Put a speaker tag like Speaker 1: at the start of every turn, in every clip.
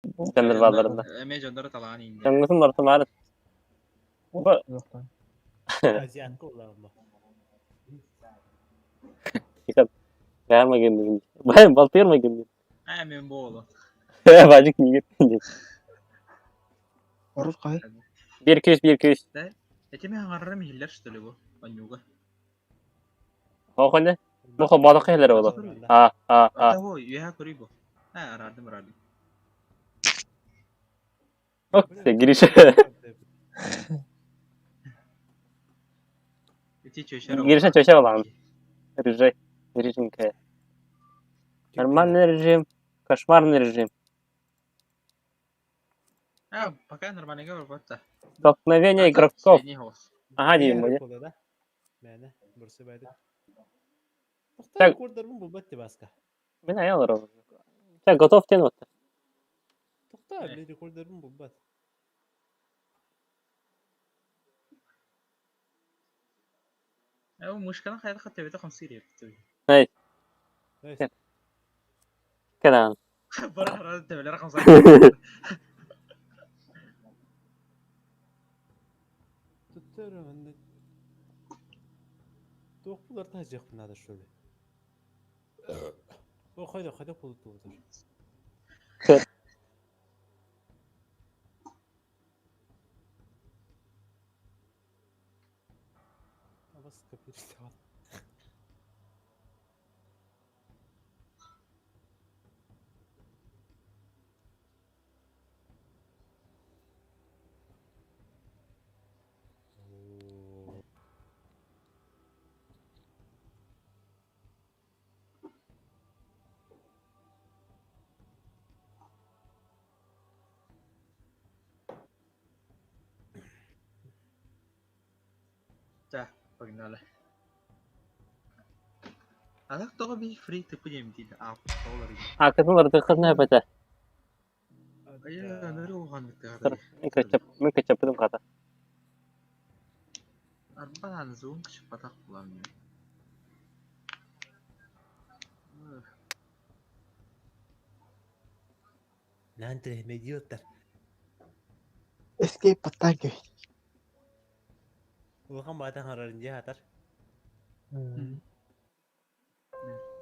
Speaker 1: Дьоннор баалларына.
Speaker 2: Эмиэ дьонноро талаан ииннэ.
Speaker 1: Дьоҥҥутун барытын Бу
Speaker 3: Азиатка улаҕа.
Speaker 1: Бэйэм магынныгын. Бэйэм балтыгар магынныгын.
Speaker 2: Ээ мен буолу.
Speaker 1: Бажык книга.
Speaker 4: Орус хай.
Speaker 1: Бир күүс, бир күүс.
Speaker 2: Эти мен хаҥарарым иһиллэр что ли бу? Онньууга.
Speaker 1: Хоохоне. Бу хобоодох киһилэр буолу. А, а, а.
Speaker 2: Ата бу үөһэ көрүй бу. Ээ араардым араардым.
Speaker 1: Ок, Гриша.
Speaker 2: Ити чөчөр
Speaker 1: Гриша чөчөр олаҕын. Режим. Режимка. Нормальный режим, кошмарный режим.
Speaker 2: А, пока нормальныйга барбат да.
Speaker 1: Столкновение игроков. Ага, диим бу.
Speaker 3: Да? Мээнэ, бурсы байды.
Speaker 1: Так.
Speaker 3: Рекордербун булбат баска.
Speaker 1: Мин айа олоробун. Так, готов диэн уотта.
Speaker 3: Тохтоо, мен рекордербун булбат.
Speaker 2: Э, мышканы хайдах төбөтө хамсыыр эбит.
Speaker 1: Эй. Кэлэн.
Speaker 2: Бара хара төбөлөрө хамсаан.
Speaker 3: Туттар манна туох булар таһдьыахпын наада что ли? О, хайда, хайда булутуутар. Абас копировал.
Speaker 2: Да, погнали. А так тоҕо биир фри тыпы диэн диир ааппыт
Speaker 1: Аакытын барытын эбэтэ.
Speaker 2: Айа, нөрү улаханнык
Speaker 1: Мин кыччап, мин кыччаппытым хата.
Speaker 2: Арбаан зуун кыччаппатах буолан
Speaker 3: Наан идиоттар.
Speaker 4: Escape подтанки.
Speaker 3: Улахан баатан харарын дьиэ хатар.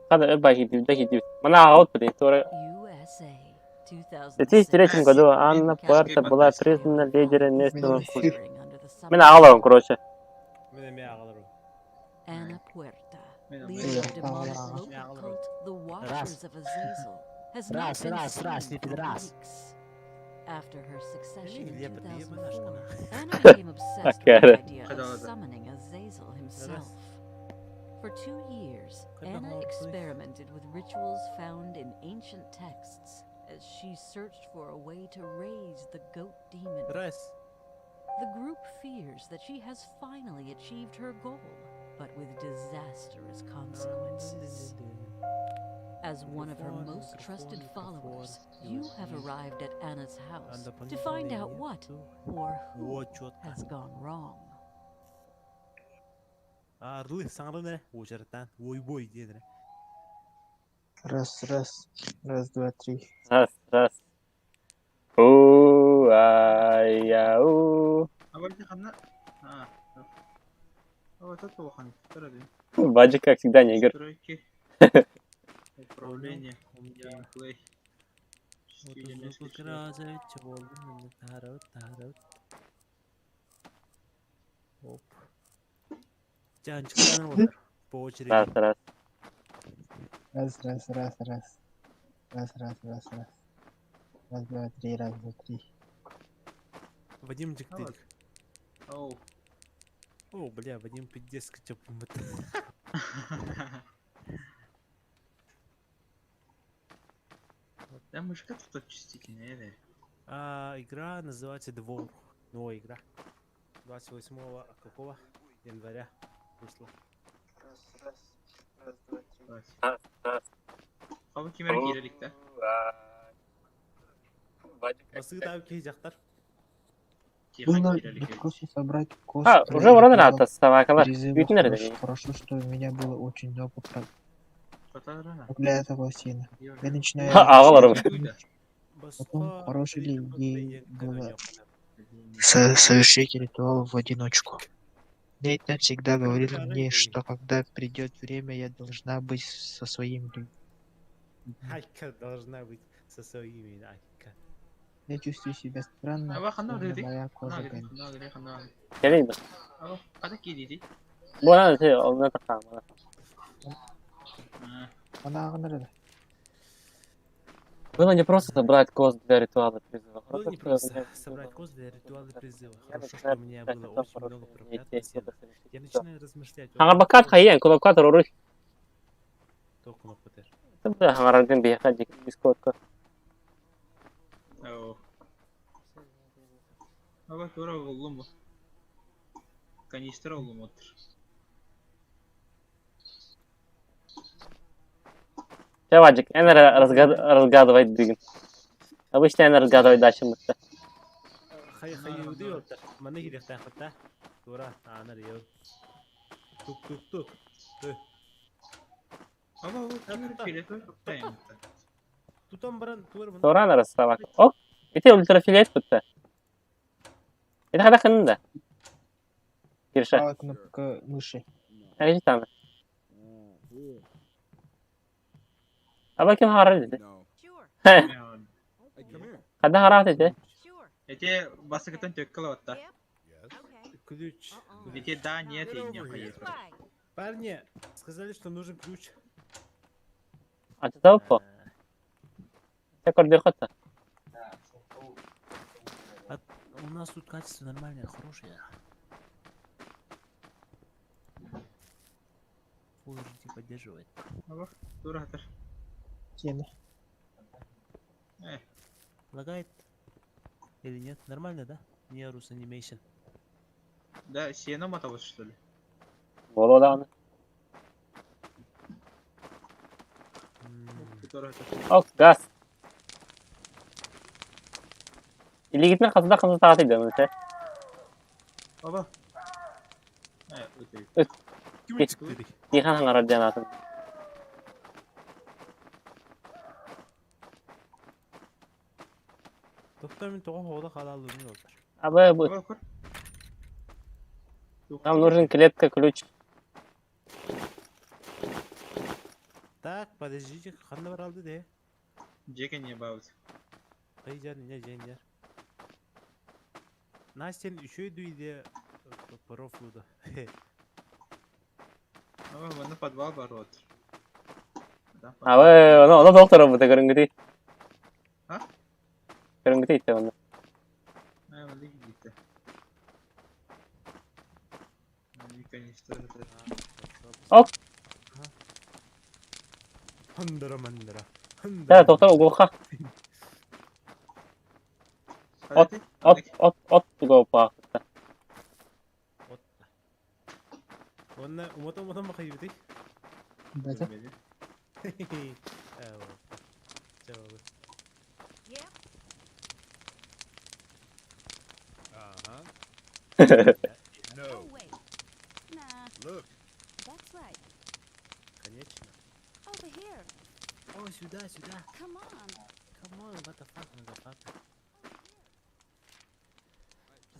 Speaker 1: Хата бахитив, бахитив. Мана аҕабыт блин, туора
Speaker 5: USA
Speaker 1: В 2003 году Анна Пуэрто была признана лидером местного культа. Мин аҕаларым, короче.
Speaker 3: Мин эмиэ аҕаларым.
Speaker 5: Anna Puerta,
Speaker 2: Мен
Speaker 5: leader of
Speaker 4: Раз.
Speaker 5: demonic local cult, the Watchers of Azazel, has not
Speaker 3: Раз,
Speaker 5: been
Speaker 3: раз,
Speaker 5: seen
Speaker 3: раз, не
Speaker 5: for
Speaker 3: пидорас.
Speaker 5: weeks. After her succession in
Speaker 3: Илья, подъебы
Speaker 5: 2004,
Speaker 3: наш
Speaker 5: Anna became obsessed with the idea of
Speaker 2: Когда-то.
Speaker 5: summoning Azazel himself. For 2 years,
Speaker 3: Когда
Speaker 5: Anna
Speaker 3: молодой.
Speaker 5: experimented with rituals found in ancient texts as she searched for a way to raise the goat demon.
Speaker 3: Раз.
Speaker 5: The group fears that she has finally achieved her goal, but with disastrous consequences. As one of her
Speaker 3: Микрофон,
Speaker 5: most trusted
Speaker 3: микрофон,
Speaker 5: followers,
Speaker 3: микрофон,
Speaker 5: you have
Speaker 3: USB.
Speaker 5: arrived at Anna's house to
Speaker 3: дополнительные
Speaker 5: find out what
Speaker 3: нету.
Speaker 5: or who
Speaker 3: О, четко.
Speaker 5: has gone wrong.
Speaker 3: Орлы саҥаран эрэ уочараттаан ой бой диэн эрэ.
Speaker 4: Раз, раз, раз, два, три.
Speaker 1: Раз, раз. У, ай, я, у.
Speaker 2: А ханна? А. Вот это улахан.
Speaker 1: Баджик, как всегда, негр.
Speaker 2: Настройки. Управление.
Speaker 3: У меня
Speaker 2: Геймплей.
Speaker 3: вот звук разович болдум таһарабыт таһарабыт. Оп. Чаанчыктан олор. По очереди.
Speaker 1: Раз, раз.
Speaker 4: Раз, раз, раз, раз. Раз, раз, раз, раз. Раз, два, три, раз, два, три.
Speaker 3: Вадим дьиктик.
Speaker 2: Оу.
Speaker 3: О, бля, Вадим пиздец кычаппыт.
Speaker 2: Да мышка тут чувствительная, да.
Speaker 3: А, игра называется Двор. Новая игра. 28 какого? Января вышла.
Speaker 4: Раз, раз, раз, два, три.
Speaker 1: Раз, раз.
Speaker 2: Хабы кимер киирелик да?
Speaker 1: У, ай. Баджик, как
Speaker 3: Басыы
Speaker 1: всегда.
Speaker 3: таап киһи дьахтар.
Speaker 2: Тихо
Speaker 4: Было
Speaker 2: киирелик.
Speaker 4: бы просто собрать кос.
Speaker 1: А, уже вроде надо, собакалар.
Speaker 4: Призывов.
Speaker 1: Бүтүн эрэ
Speaker 4: Хорошо, хорошо, что у меня было очень много
Speaker 2: Татарана.
Speaker 4: проклятого сена. Я начинаю...
Speaker 1: Аҕаларым.
Speaker 4: Потом,
Speaker 3: Босхо
Speaker 4: хорошей ли
Speaker 3: кредит
Speaker 4: идеей
Speaker 3: диэн
Speaker 4: было
Speaker 3: оонньуохха наада.
Speaker 4: совершить ритуал в одиночку? Нейтан всегда говорил
Speaker 3: Кыргыттары
Speaker 4: мне,
Speaker 3: диэни.
Speaker 4: что когда придет время, я должна быть со своими людьми.
Speaker 3: Айка должна быть со своими, Айка.
Speaker 4: Я чувствую себя странно,
Speaker 2: Аба ханна
Speaker 4: словно
Speaker 2: барыгытый?
Speaker 4: моя
Speaker 2: Ханна
Speaker 4: кожа
Speaker 2: барыгытый?
Speaker 4: горит.
Speaker 2: Ханна барыгытый? Ханна барыгытый?
Speaker 1: Кэлин да.
Speaker 2: Аба, хата киирдий?
Speaker 1: Буолан ити онно тахаамана.
Speaker 2: Аа.
Speaker 4: Она рада.
Speaker 1: Было не просто собрать коз для ритуала призыва.
Speaker 3: Было
Speaker 1: Хорошо,
Speaker 3: не
Speaker 1: что у
Speaker 3: просто
Speaker 1: меня
Speaker 3: собрать
Speaker 1: было
Speaker 3: коз для ритуала призыва.
Speaker 1: Я
Speaker 3: Хорошо, что
Speaker 1: начинаю
Speaker 3: у меня
Speaker 1: размышлять
Speaker 3: было
Speaker 1: о том,
Speaker 3: очень много
Speaker 1: хорошая ли
Speaker 3: проклятого
Speaker 1: идея
Speaker 3: сена.
Speaker 1: это совершить
Speaker 3: Я
Speaker 1: ритуал.
Speaker 3: начинаю размышлять о
Speaker 1: Хаҥарбаккат
Speaker 3: том,
Speaker 1: хайыан, кулапка туруруй.
Speaker 3: Туох кнопкатыр.
Speaker 1: Да, хаҥараргын биһиэхэ дискордка.
Speaker 2: Оо. Аба туора буллум бу. Канистра буллум оттур.
Speaker 1: Чэ, Вадик, эн эрэ разгадывай бүгүн. Обычно эн разгадывай дальше мытта.
Speaker 3: Хайыуды оттар. Манна кириэхтээх да. Тура, аанар ел. Тук тук тук.
Speaker 2: Аба бу кимир филет тайм.
Speaker 3: Тутан баран туар мына.
Speaker 1: Тура расставак. Ок, ити ультрафиолет бутта. Это хада ханында. Кирша,
Speaker 4: Правая кнопка мыши.
Speaker 1: әйжі таны. Аба ким харар dedi.
Speaker 5: Sure,
Speaker 1: Хада харар dedi.
Speaker 5: sure.
Speaker 2: Эти басыкытын төккө лаватта.
Speaker 5: Yep. Okay.
Speaker 3: Ключ.
Speaker 5: Uh-uh.
Speaker 2: Эти да, нет,
Speaker 5: This
Speaker 2: и не
Speaker 5: way.
Speaker 3: Парни, сказали, что нужен ключ.
Speaker 1: Ачытау по. Те көрдө хатта.
Speaker 3: У нас тут качество нормальное, хорошее. Full HD поддерживает.
Speaker 2: Аба, тура хатар.
Speaker 4: Стены.
Speaker 2: Э,
Speaker 3: Лагает или нет? Нормально, да? Не Rus Animation.
Speaker 2: да, сено мотобус, что ли?
Speaker 1: Боло даҕаны.
Speaker 3: М,
Speaker 2: Тура хатар.
Speaker 1: Ок, газ. Илигитин хасыда хасыда тааты дэмэ те.
Speaker 2: Аба. Э, өтөй.
Speaker 1: Ыт.
Speaker 3: Ким çıktı?
Speaker 1: Дихан хаңарар диэн атын.
Speaker 3: Тоқтар мен тоға хода қалалығын олдар.
Speaker 1: Аба бу.
Speaker 2: Аба, көр.
Speaker 1: Нам нужен клетка ключ.
Speaker 3: Так, подождите, қанда бар алды де?
Speaker 2: Жеке не бабыз.
Speaker 3: Қайжар, не жеңдер. Настен үшөй дүйде профлуды.
Speaker 2: Аба, мына подвал бар вот. Да,
Speaker 1: Аба, оны оны доктор бу көрүнгүтүй.
Speaker 2: А?
Speaker 1: Көрүнгүтүй итте оны.
Speaker 2: Э, мында кийдикти. Канистра хатар.
Speaker 1: Ок.
Speaker 3: Хандара мандара.
Speaker 1: Тэ доктор угуха. От, от, от, от туга упаахта.
Speaker 3: От. Онна умата умата махайбыты.
Speaker 4: Да,
Speaker 5: Yep.
Speaker 6: No.
Speaker 5: Oh wait. Nah,
Speaker 6: Look.
Speaker 5: that's right.
Speaker 3: Конечно.
Speaker 5: Over here.
Speaker 3: О, сюда, сюда.
Speaker 5: Come on.
Speaker 3: Come on, what the fuck, motherfucker.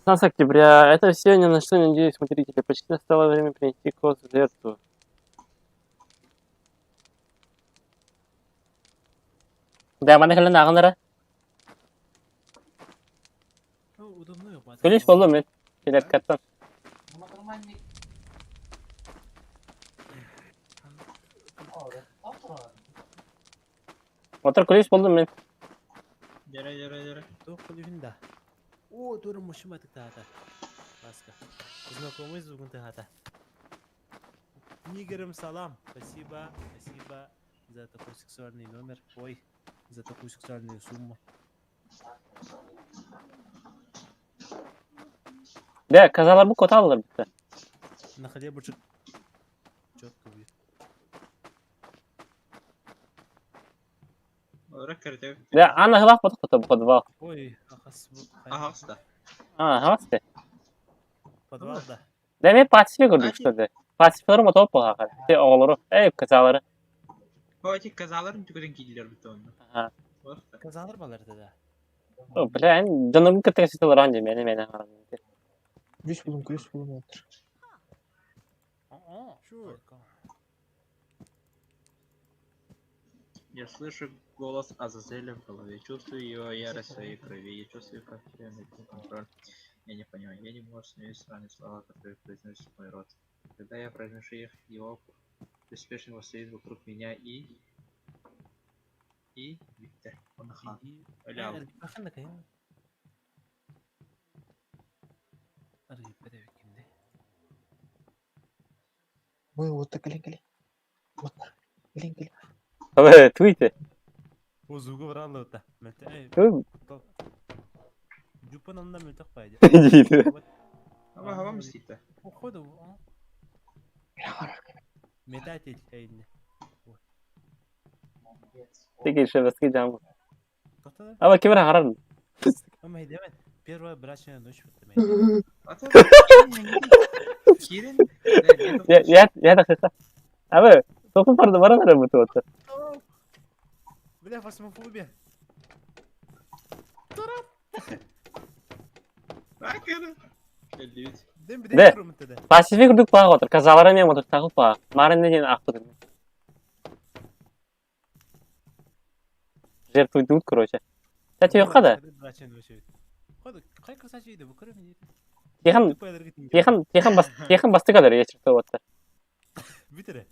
Speaker 1: 16 октября. Это все ни на что не надеюсь, смотрители. Почти настало время принести коз в жертву. Да, маны кэлэн ааҕынара.
Speaker 3: Ну, удобно yok.
Speaker 1: Ключ болду мен. Клеткаттан. Мотор ключ болду мен.
Speaker 2: Жара, жара, жара.
Speaker 3: Тоқ ключін да. О, тура мушима тыктаата. Баска. Знакомый звук тыгата. Нигерам салам. Спасибо, спасибо за такой сексуальный номер. Ой, за такую сексуальную сумму.
Speaker 1: Да, казалар бу коталлар битте.
Speaker 3: На хлебушек четко будет.
Speaker 2: Ора кірді.
Speaker 1: Да, ана хлах бот кото подвал.
Speaker 3: Ой, ахас.
Speaker 2: Ага,
Speaker 1: А, хавасты.
Speaker 3: Подвал, да.
Speaker 1: Да мен пассив көрдүк что ли. Пассивлары мотоп болға. Те оғлары, эй, казалары.
Speaker 2: О, эти казаларын түгірін кийдилер бит онда.
Speaker 1: Ага.
Speaker 3: Казалар балар да.
Speaker 1: О, бля, дьонум кытта сытыларан дии, мені мені харам.
Speaker 4: Күлүс булун, күлүс булун отыр.
Speaker 3: Sure.
Speaker 2: Я слышу голос Азазеля в голове, чувствую его ярость в своей крови, я чувствую, как теряю над ним контроль. Я не понимаю, я не могу остановить странные слова, которые произносит мой рот. Когда я произношу их, его приспешник восстает вокруг меня и... И... Виктор. Он хан. Лял.
Speaker 4: Ой, вот так, кэлин, кэлин. Вот так. Кэлин, кэлин.
Speaker 1: Абы, туйте.
Speaker 3: Узугу баралла та. Мөлтө.
Speaker 1: Ту.
Speaker 3: Жупан онда мөлтөх байды.
Speaker 1: Дейді.
Speaker 2: Аба хава мстит.
Speaker 3: Походу. Метатель эйне.
Speaker 1: Теги шебески жам.
Speaker 3: Тоқтады.
Speaker 1: Аба кемер харан.
Speaker 3: Ама хейдемен. Первая брачная ночь вот
Speaker 2: Кирин?
Speaker 1: Я я я да хыса. Абы, тоқы барды баран ара буту отыр.
Speaker 3: Бля, фасмофобия.
Speaker 1: Де? Пасифик үрдүк баға отыр. Казалара мен отыр тағып баға. Марын неден ақ отыр. Жертвуй тут, короче. Кстати, yok да.
Speaker 3: Қай красавчик еді, бұл көрем
Speaker 1: Тихан, тихан, тихан бас, тихан басты кадыр, я чертов отыр.
Speaker 3: Бүтірі.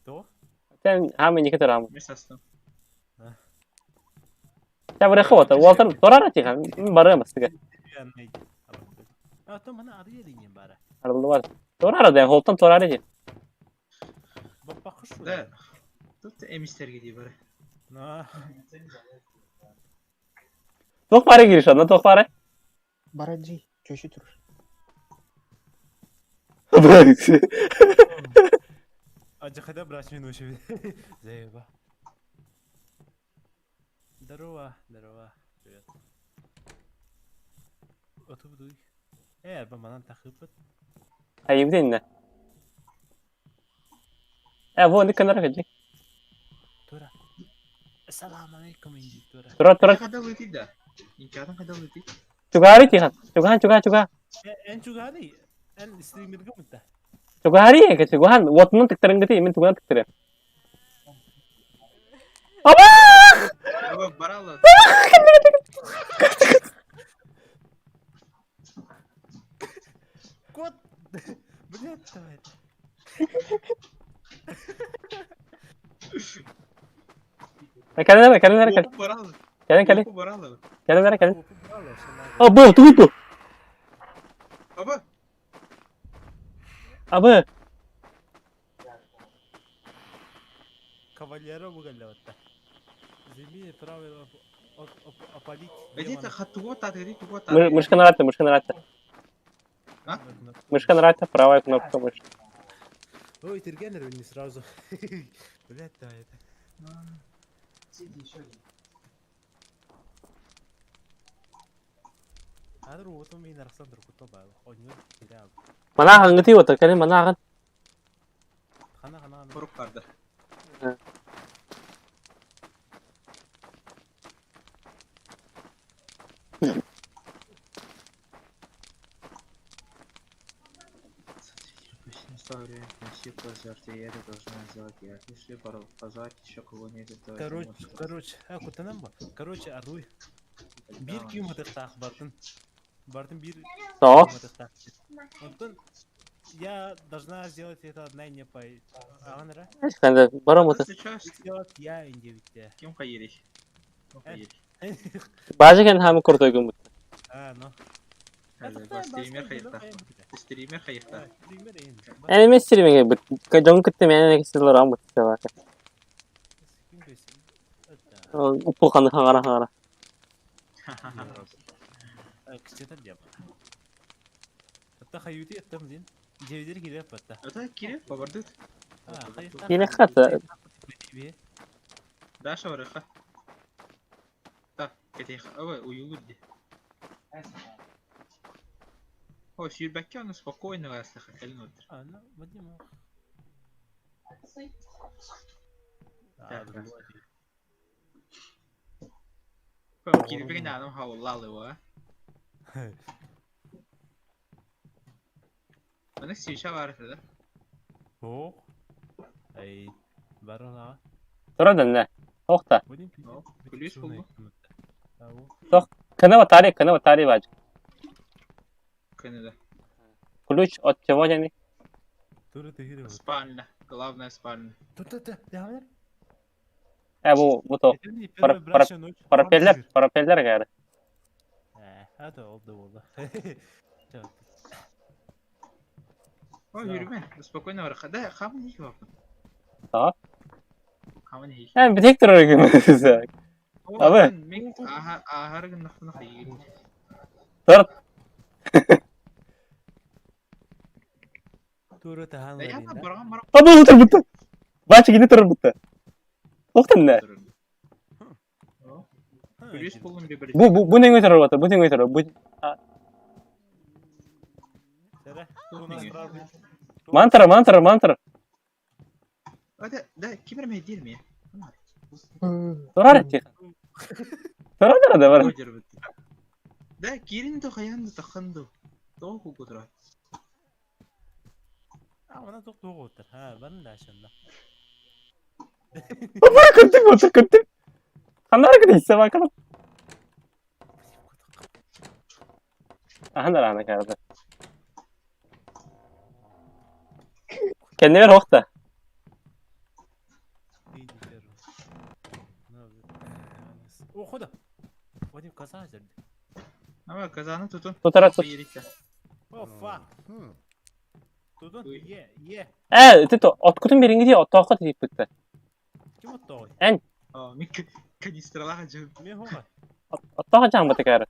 Speaker 3: То?
Speaker 1: Сен хамы неке тұрам.
Speaker 2: Мен састым.
Speaker 1: Сен бір отыр. Уолтер торара тихан, бары бастыга.
Speaker 3: А, то мана ары еден бары.
Speaker 1: Арылды бар. Торара да, холтан торара ди.
Speaker 3: Баппа қыш
Speaker 2: Да. Тут эмистерге дей бары.
Speaker 1: Тоқ бары кириш, анда тоқ бары.
Speaker 4: Бараджи, чөші тұр.
Speaker 3: Ажықада брачный ночь. Заеба. Здорово, здорово. Привет. Отубдуй. Э, арба манан тахыпыт.
Speaker 1: Айыбден не. Э, во, не канара хаджи.
Speaker 3: Тура. Ассаламу алейкум, инди, тура.
Speaker 1: Тура, тура.
Speaker 2: Қада летит да. Инкадан қада летит.
Speaker 1: Чугари тихан. Чугахан, чуга, чуга.
Speaker 3: Эн чугари. Эн стримерге мытта.
Speaker 1: Чугари, ке чугахан. Отунун тыктырыңгы мен туган тыктырым. Аба!
Speaker 2: Аба барала.
Speaker 3: Кот. Блядь, давай.
Speaker 1: Кәле, кәле, кәле.
Speaker 2: Барала.
Speaker 1: Кәле, кәле.
Speaker 2: Барала.
Speaker 1: Кәле, кәле. Абы, тугу.
Speaker 2: Аба.
Speaker 1: Абы.
Speaker 3: Кавалера бугаллаватта. Земи правило опалить.
Speaker 2: Эдите хаттуго тат, эдите туго тат.
Speaker 1: Мышка нравится, мышка нравится. Мышка нравится, правая кнопка мыши.
Speaker 3: Ой, тергенер не сразу. Блядь, да это. Адыр отым мен арқсан тұр күтті бай. Ойныр кирә.
Speaker 1: Мана хангы отыр, кәле мана хан.
Speaker 3: Хана хана хана.
Speaker 2: Коруп барды. Настало время принести пожертву, и это должна сделать я. Если позвать еще кого-нибудь, то...
Speaker 3: Короче, короче, а кутанам ба. Короче, аруй. Бир ким мытыктах бартын. Бартын бир
Speaker 1: То.
Speaker 3: мытыктах. Онтон я должна сделать это одна не по. Анра.
Speaker 1: Ханды барам отыр.
Speaker 2: Сейчас
Speaker 3: Сделать я индивидте.
Speaker 2: кем хаерих?
Speaker 1: Бажы кен хамы крутой гүн бут.
Speaker 3: А, ну.
Speaker 2: Стример хайықта. Стример хайықта.
Speaker 1: Әне мен стриминге бут. Жон күтті мен әне рам бут. Упул ханды хангара хангара.
Speaker 3: Кстати, деп. Атта хаюти аттам дин. Жевдер киреп батта.
Speaker 2: Это киреп бабардыт.
Speaker 1: Киреп хата.
Speaker 2: Даша барыха. Так, кетех. Ой, уюлур ди. О, сүйірбәкке оны спокойно астаха кәлін отыр.
Speaker 3: А, ну, Вадим.
Speaker 2: Так, Кирбигин ааным хауллаалыва. Маннык сиша баар этэ да?
Speaker 3: Суох. Ай, бар онаҕа.
Speaker 1: Турар дэннэ. Туох да.
Speaker 3: Будем
Speaker 2: Күлүүс булду.
Speaker 1: Туох кына батарей, кына батарей бач.
Speaker 2: Кыны да.
Speaker 1: Ключ от чего дени?
Speaker 3: Туры тыгыры.
Speaker 2: Спальня. Главная спальня.
Speaker 3: Тут тут тут.
Speaker 1: Бу бу то. Пропеллер, пропеллер гары.
Speaker 3: Это oldu oldu.
Speaker 2: Ой, yürüme. Спокойно бар. Да, хамын их вапын.
Speaker 1: Tamam.
Speaker 2: Хамын их.
Speaker 1: Yani bir tek durar gibi. Abi.
Speaker 2: Мен ахар гыннахтын хайыр.
Speaker 1: Tur.
Speaker 3: Туры тахан
Speaker 2: Да я там барган бар.
Speaker 1: Абы утыр бутты. Бачы гини турар бутты. Тоқтан не?
Speaker 2: Күлүүс болун бибер.
Speaker 1: Бу бу бу нең өтөр бутты, бу нең өтөр. Бу мантра, мантра, мантра.
Speaker 2: Да, да, ким эрме дирме.
Speaker 1: Турар тих. Турар да да бар.
Speaker 2: Да, кирин то хаянды таханды. То кукутра.
Speaker 3: А, она тоқ тоқ отыр. Ха, барын да ашында.
Speaker 1: Бара көттүк отыр көттүк. Кандай аракет этсе бакалым. Ахан ана карды. Kendine ver да.
Speaker 3: О, хода. Вадим каза жерде.
Speaker 2: Ама казаны тутун.
Speaker 1: Тутара тут.
Speaker 3: О, фак. Тутун. Е, е.
Speaker 1: Тito, откутун бериңги оттоққа тип битти.
Speaker 3: Ким оттоғой?
Speaker 1: Эн.
Speaker 2: О, мен канистралаға жым.
Speaker 3: Мен хоға.
Speaker 1: Оттоққа жан баты кары.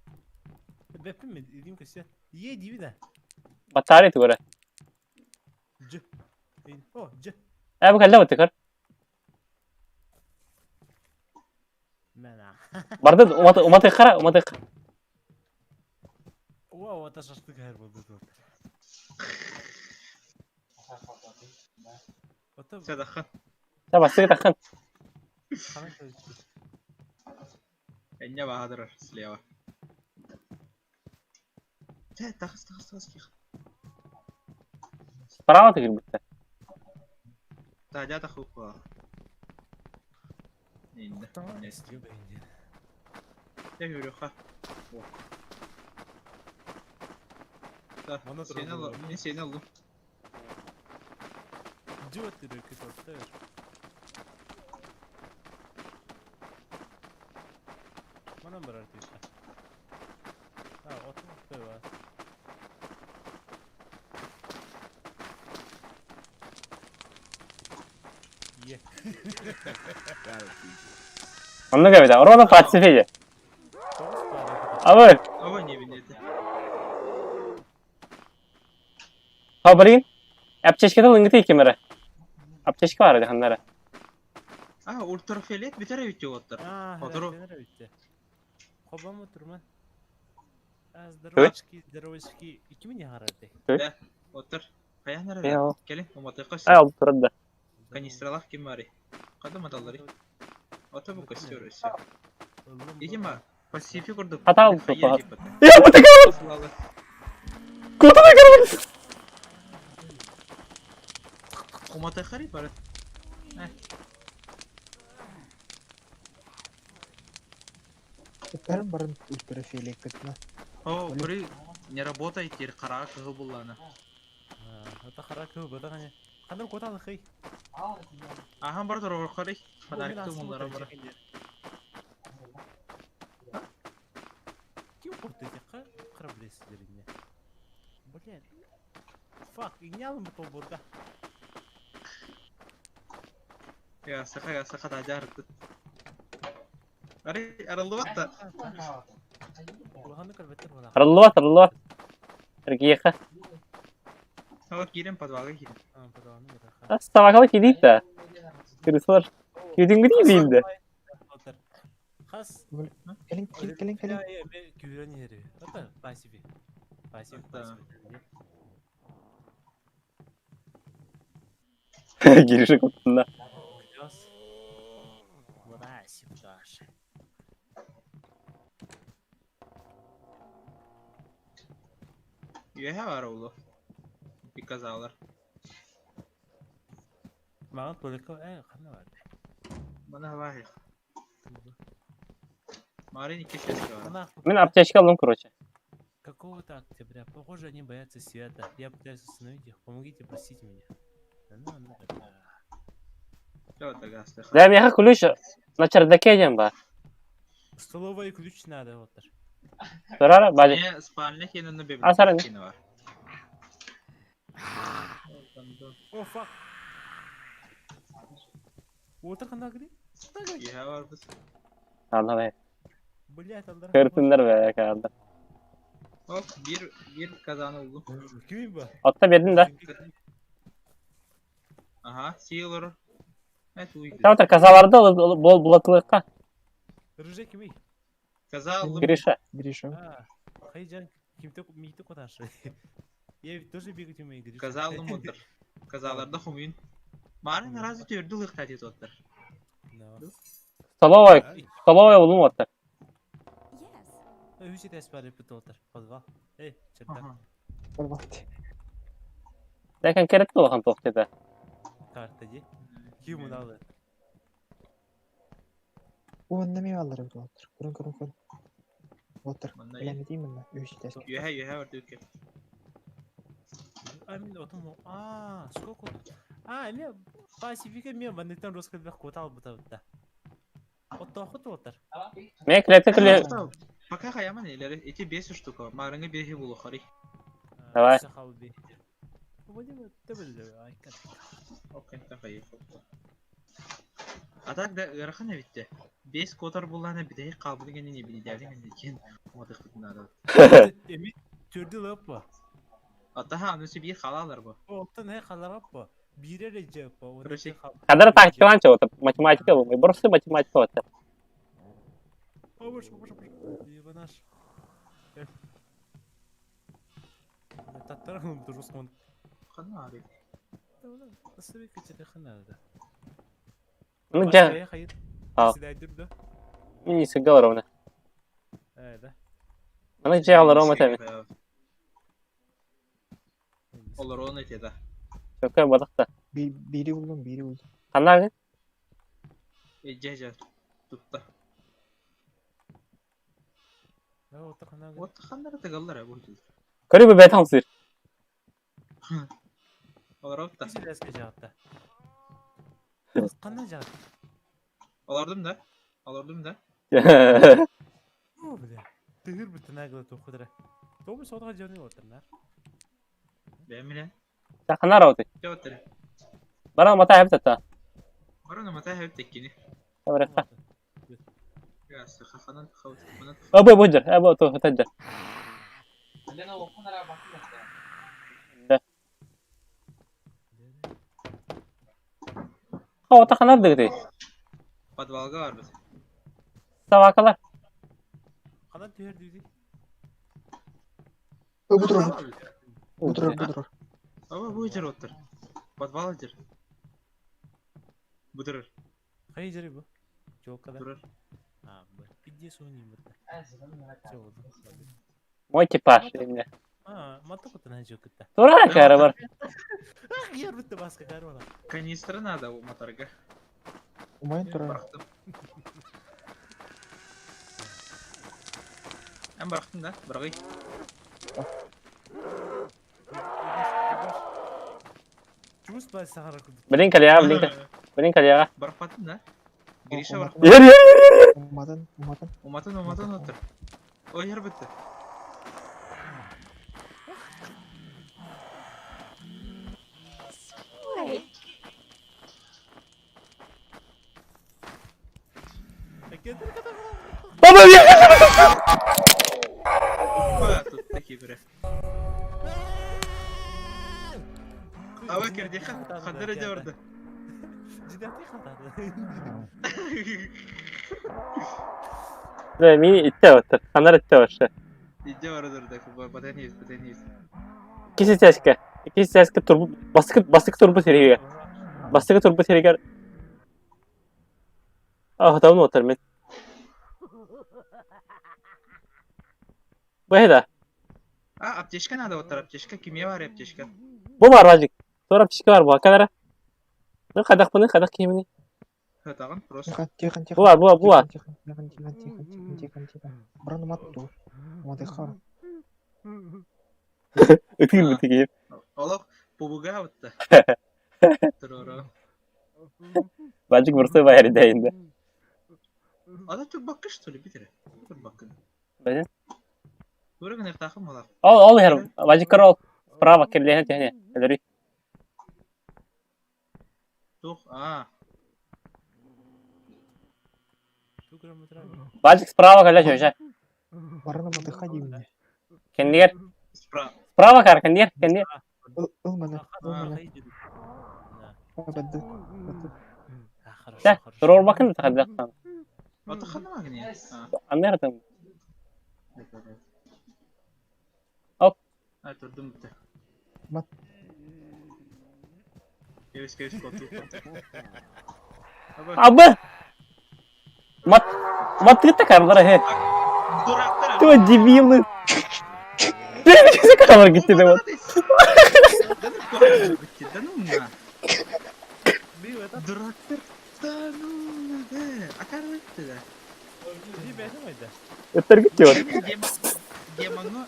Speaker 3: Бәппін мен, идим көсе. Е, дейбі да.
Speaker 1: Батарея тугара.
Speaker 3: Ж. О, ж.
Speaker 1: Бу калла баты кар.
Speaker 3: Мена.
Speaker 1: Барды уматы уматы кара, уматы.
Speaker 3: О, ота шашты кайыр болды. Ота
Speaker 2: Садахан.
Speaker 1: Та басты тахан.
Speaker 2: Энне баһадыр слева. Тэ, тахыс тахыс тахыс ких.
Speaker 1: Справа тигир битти.
Speaker 2: Тажа тахук. Инде. Тэ хүрүха. Да, сени ал, мен сени алдым.
Speaker 3: Жуат деп кетіп. Манан барар дейт. А, отун отпайбы. Е.
Speaker 1: Онны кабида. Орона пацифеде. Абы.
Speaker 2: Ова не бинети.
Speaker 1: Ha блин. Аптечкада лынгыты кемере. Аптечка бар иди ханнара.
Speaker 2: А, ультрафиолет битер бит оттар.
Speaker 3: А,
Speaker 2: Отыру.
Speaker 3: битте. Хобам отырман. А, здоровочки, здоровочки. Ики меня харарды.
Speaker 2: Да, оттар. Каянара. Келин, уматыка.
Speaker 1: Ай, алып турады.
Speaker 2: Канистралах ким бар? Када маталлары. Ата бу костер өсө. Видимо, Пасифик курдук.
Speaker 1: Хата алып турады. Я бу тека. Куда ты
Speaker 2: Уматыка бар.
Speaker 4: Бәрін барын ультрафиолет кытна.
Speaker 2: О, бри не работает теперь кара кыгыл булланы.
Speaker 3: Ата кара кы бада гане. Кандыр коталы хый.
Speaker 2: Ахан бар дорог карай. Фонарик муллара бар.
Speaker 3: Ким корту текка кара билесиздер. Блин. Фак, инялым бу тобурга.
Speaker 2: Я саха я саха да жарты. Ари аралды бакта.
Speaker 3: Улаханы көрбөттөр була.
Speaker 1: Арыллыбат, арыллыбат. Эргиеха.
Speaker 2: Ала кирен подвалга кирен.
Speaker 3: А, подвалны бара.
Speaker 1: Табакалы кидейт да. Кирисылар. Кидиңги дейбейинде.
Speaker 3: Хас.
Speaker 4: Келин, келин, келин, келин.
Speaker 3: Күйрөн ери. Ата, пасиви. Пасив, пасив.
Speaker 1: Кириши коптунда.
Speaker 3: Клёс. Мразь, Даша.
Speaker 2: Үөһэ баар улу. Приказалар.
Speaker 3: Маған только ханна бар.
Speaker 2: Мана хавахи. Марин икки шесть бар.
Speaker 3: Она
Speaker 1: Мин аптечка ыллым, короче.
Speaker 3: Какого-то октября. Похоже, они боятся света. Я пытаюсь остановить их. Помогите, простите меня. Да ну, ну, да.
Speaker 1: Да, миэхэ ключ на чердаке диэн баар.
Speaker 3: Столовый ключ надо вот.
Speaker 1: Турара, бали.
Speaker 2: Мне спальня хинен на
Speaker 1: А, саран.
Speaker 2: библиотека бар.
Speaker 3: О, fuck. Уотар ханна гри?
Speaker 2: Иһэ барбыт.
Speaker 1: Алла бэ.
Speaker 3: Блять, алдар.
Speaker 1: Кыртыннар бэ, каалда.
Speaker 2: Оп, биир биир казаны булдум.
Speaker 3: Ким ба?
Speaker 1: Отта бердин да.
Speaker 2: Ага, сиэлор. Это уйду.
Speaker 1: Завтра казаларды бол булатылыкка.
Speaker 3: Рыжа кими?
Speaker 2: Каза алдым.
Speaker 1: Гриша.
Speaker 4: Гриша.
Speaker 3: А, хайжан кимте мийти коташы. Я ведь тоже бегать умею, Гриша.
Speaker 2: Каза алдым отыр. Казаларда хумин. Марын разве түрдү лыктат етіп отыр.
Speaker 3: No.
Speaker 1: Столовая, столовая булум отта.
Speaker 5: Yes.
Speaker 3: Үс этаж бар эпит отыр. Подвал. Эй, чердак.
Speaker 2: Ага.
Speaker 4: Барбат.
Speaker 1: Ләкин керек булган тоқтыда.
Speaker 3: Карта ди. Ким мыналы?
Speaker 4: Уонна эмиэ бааллар эбит уолаттар. Көрүҥ көрүҥ көрүҥ. Уолаттар,
Speaker 2: Манна
Speaker 4: билэммитий манна үһүс этээскэ.
Speaker 2: Үөһэ үөһэ бар дүкке.
Speaker 3: А, мен отым. А, сколько? А, мен Пасифика мен ванныктан роскалбах котал бутабытта. Оттоохут уолаттар.
Speaker 1: Мен клетка кле
Speaker 2: Пока хаяман элери эти бес штука. Марыңы бехи булу хари.
Speaker 1: Давай.
Speaker 2: Окей, тахай. А так да ыарахан эбитте. Бес котар булланы битэһи хаалбыт гэнни бинидээбин гэнни диэн уматыхпыт наада.
Speaker 3: Эми төрдү лаппа.
Speaker 2: Атаха аны биир халаалар бу.
Speaker 3: Оттон э халараппа. Бире режеппа.
Speaker 2: Короче,
Speaker 1: Кадр тактикаланча вот математика бу. Просто математика вот.
Speaker 3: Обыш, обыш, обыш. Ебанаш. Таттарам дружкон.
Speaker 2: Ханна ари.
Speaker 1: Ну жа, А. мин сыга ровно. Маны жа алар тәме.
Speaker 2: Олар оны этеда.
Speaker 1: Чөкө бадакта.
Speaker 4: Биири буллум, биири буллум.
Speaker 1: Ханна
Speaker 2: Эжэ тутта. Вот ханнара тыгаллар бу.
Speaker 1: Көрү бу бетам сыр.
Speaker 2: Олар опта. Олардым да. Олардым да. Бэмиле.
Speaker 1: Ханна роты.
Speaker 2: Жотер.
Speaker 1: Бара мата хәбит та.
Speaker 2: Барана мата хәбит теккини.
Speaker 1: Табаракка.
Speaker 2: Ясы хаханан хавт ханан.
Speaker 1: Абы бу жер, абы то таджар. Да. Хавата ханар дигди.
Speaker 2: Подвалга бар biz.
Speaker 1: Сабакалар.
Speaker 4: Бу турар, бу турар, бу турар.
Speaker 2: Аба бу жер оттыр. Подвал жер. Бу турар. Турар.
Speaker 1: Мой типаж именно. Тура кара бар.
Speaker 2: Канистра надо у моторга.
Speaker 4: Умайын турар.
Speaker 2: Барахтым. Эн барахтым да, баргый.
Speaker 1: Блин калия, блин. Блин калия.
Speaker 2: Барахпаттым да. Гриша бар.
Speaker 1: Ер ер.
Speaker 4: Уматын, уматын.
Speaker 2: Уматын, уматын оттыр. Ой, ер бітті.
Speaker 1: Баба
Speaker 2: Ба, тут такие бре. Аба кирди хандыр эде барды.
Speaker 1: Да, мин итте оттыр. Ханар итте вообще.
Speaker 2: Иде барды да, батан есть, батан есть.
Speaker 1: Киси тәшке. Киси тәшке турбу баскы баскы турбу сериге. Баскы турбу сериге. А, давно оттыр мен. Бу да.
Speaker 2: А, аптечка надо, вот аптечка. Кимия бар аптечка.
Speaker 1: Бу бар Вадик. Тура аптечка бар бу. Кадара. Ну хадах бұны, хадах кимини.
Speaker 2: Хатагын просто.
Speaker 4: Тихо, тихо, тихо.
Speaker 1: Бу бар, бу бар, бу бар.
Speaker 4: Тихо, тихо, тихо, тихо, тихо, тихо, тихо. Бран матту. Мадыхар.
Speaker 1: Ытыр бу тиги.
Speaker 2: Олох побуга вот. Турура.
Speaker 1: Вадик бурсы бар дейинде.
Speaker 2: Ада турбакка что ли битер? Турбакка.
Speaker 1: Бәден.
Speaker 2: Тура гына тахым алар.
Speaker 1: Ол ол хер Вадик корол. Справа кирлеһен тehне. Элери.
Speaker 2: Тух, а.
Speaker 1: Вадик справа калла чөжә.
Speaker 4: Барна мадыха деймін.
Speaker 1: Кендигер.
Speaker 2: Справа.
Speaker 1: Справа кар кендигер, кендигер.
Speaker 4: Ыл мана, ыл мана. Бадды. Бадды.
Speaker 1: Да, турор бакын тахадактан.
Speaker 2: Ата хана магни. А.
Speaker 1: Аннертан. Оп.
Speaker 2: А, турдум бите.
Speaker 4: Мат.
Speaker 2: Кевис кевис коту.
Speaker 1: Абы. Мат мат карлар хе.
Speaker 2: Дурактар.
Speaker 1: Ты дебилы. Ты карлар гитти де вот.
Speaker 2: Да ну на. Дурактар. Да ну на. Да. А карлыкты да.
Speaker 1: Ыттар гитти вот.
Speaker 2: Демоны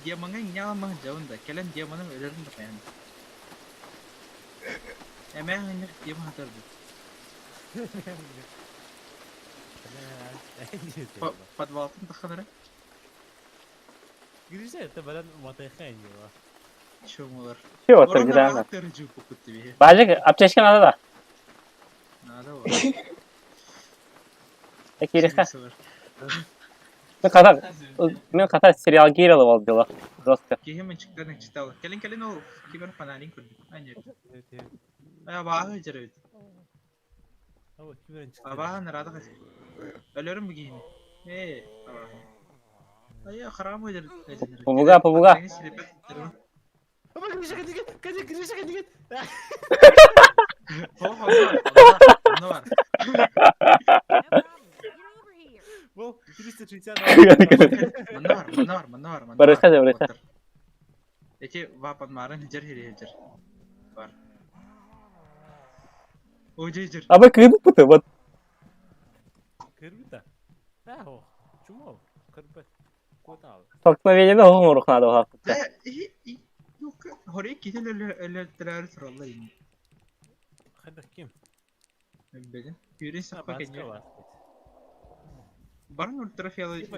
Speaker 2: демоңа ине алмаган жабында. Келен демоны өлөрүн да каян. Эме ханны демон хатарды. Подвалтын таханара.
Speaker 3: Гриша, это баран матайхан
Speaker 2: Чумулар.
Speaker 1: Че вот гитана. Бажик аптечка надо да.
Speaker 2: Надо вот.
Speaker 1: Кириха. Мен ката мен ката сериал кирилл бол дела. Жестко.
Speaker 2: Кихим чыктан читал. Келин келин ол кибер фонарин көрдүк. Ане. А багы жүрөт. Абаһын рада кыз. Өлөрүм бүгін. Э, абаһын. Ай, харам өдер.
Speaker 1: Побуга, побуга.
Speaker 2: Бар.
Speaker 5: No problem. Get over here.
Speaker 3: Бол, 360.
Speaker 2: Мында бар, мында бар, мында бар, мында
Speaker 1: Барыха, барыха.
Speaker 2: Эти вапан марын жер хире жер. Бар. Ой, жер.
Speaker 1: Абы кыйдык бу вот.
Speaker 3: Кырбыта. А, о, чумо, кырбы. Котал.
Speaker 1: Столкновение да оңорух надо
Speaker 2: Да,
Speaker 1: хапты.
Speaker 2: и и ну хорей кител өлө туралла ин.
Speaker 3: Хадах ким?
Speaker 2: Беден. Юрин сапа кенье. Барын ультрафиолет.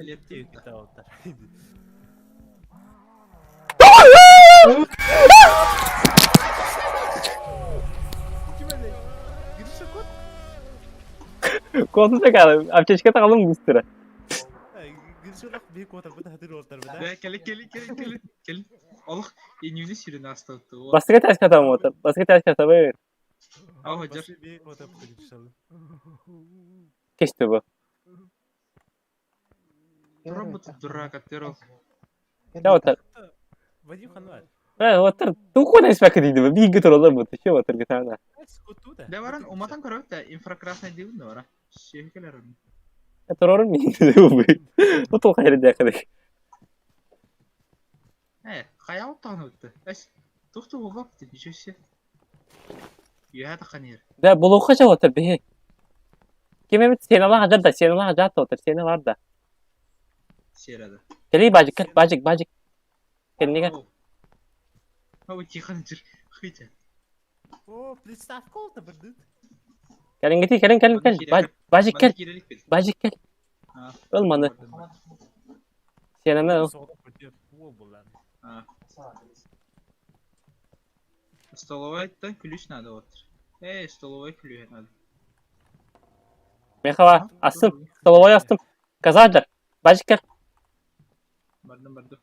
Speaker 1: Космос калы, аптечка тагалым быстро.
Speaker 2: Да, кели кели кели кели кели. Олох инюни сирен астатты.
Speaker 1: Баска ташка там вот. Баска ташка табы.
Speaker 2: Ау, жер.
Speaker 1: Кешти бу.
Speaker 2: Робот дурак аттерол.
Speaker 1: Да вот.
Speaker 3: Вадим Ханвар.
Speaker 1: Э, вот ту куда спек дейди бу. Биги туралар бу. Че вот гитана.
Speaker 2: Да баран уматан көрөт да инфракрасный дибин да бара. Шехкелер.
Speaker 1: Турорун мин бу. Бу тул хайры дякадык.
Speaker 2: Э, хаял тагын өттү. Эс, тухту болбап ничего себе. Юха таканер.
Speaker 1: Да булуха жа отыр бе. Ким эбит сен ала хажар да, сен ала хажар отыр, сени бар да.
Speaker 2: Серада.
Speaker 1: Кели бажик, кел, бажик, бажик. Кел неге?
Speaker 2: Ау, тихо жер. Хыйта.
Speaker 3: О, приставка oldu бирдит.
Speaker 1: Келин гити, келин, келин, кел. Бажик кел, бажик кел. Ыл маны. Сенени ыл.
Speaker 2: Столовой-то ключ надо вот. Эй, столовой ключ надо.
Speaker 1: Мехава, астым, столовой астым. Казаджар, бажик кел.
Speaker 2: Бардым, бардым.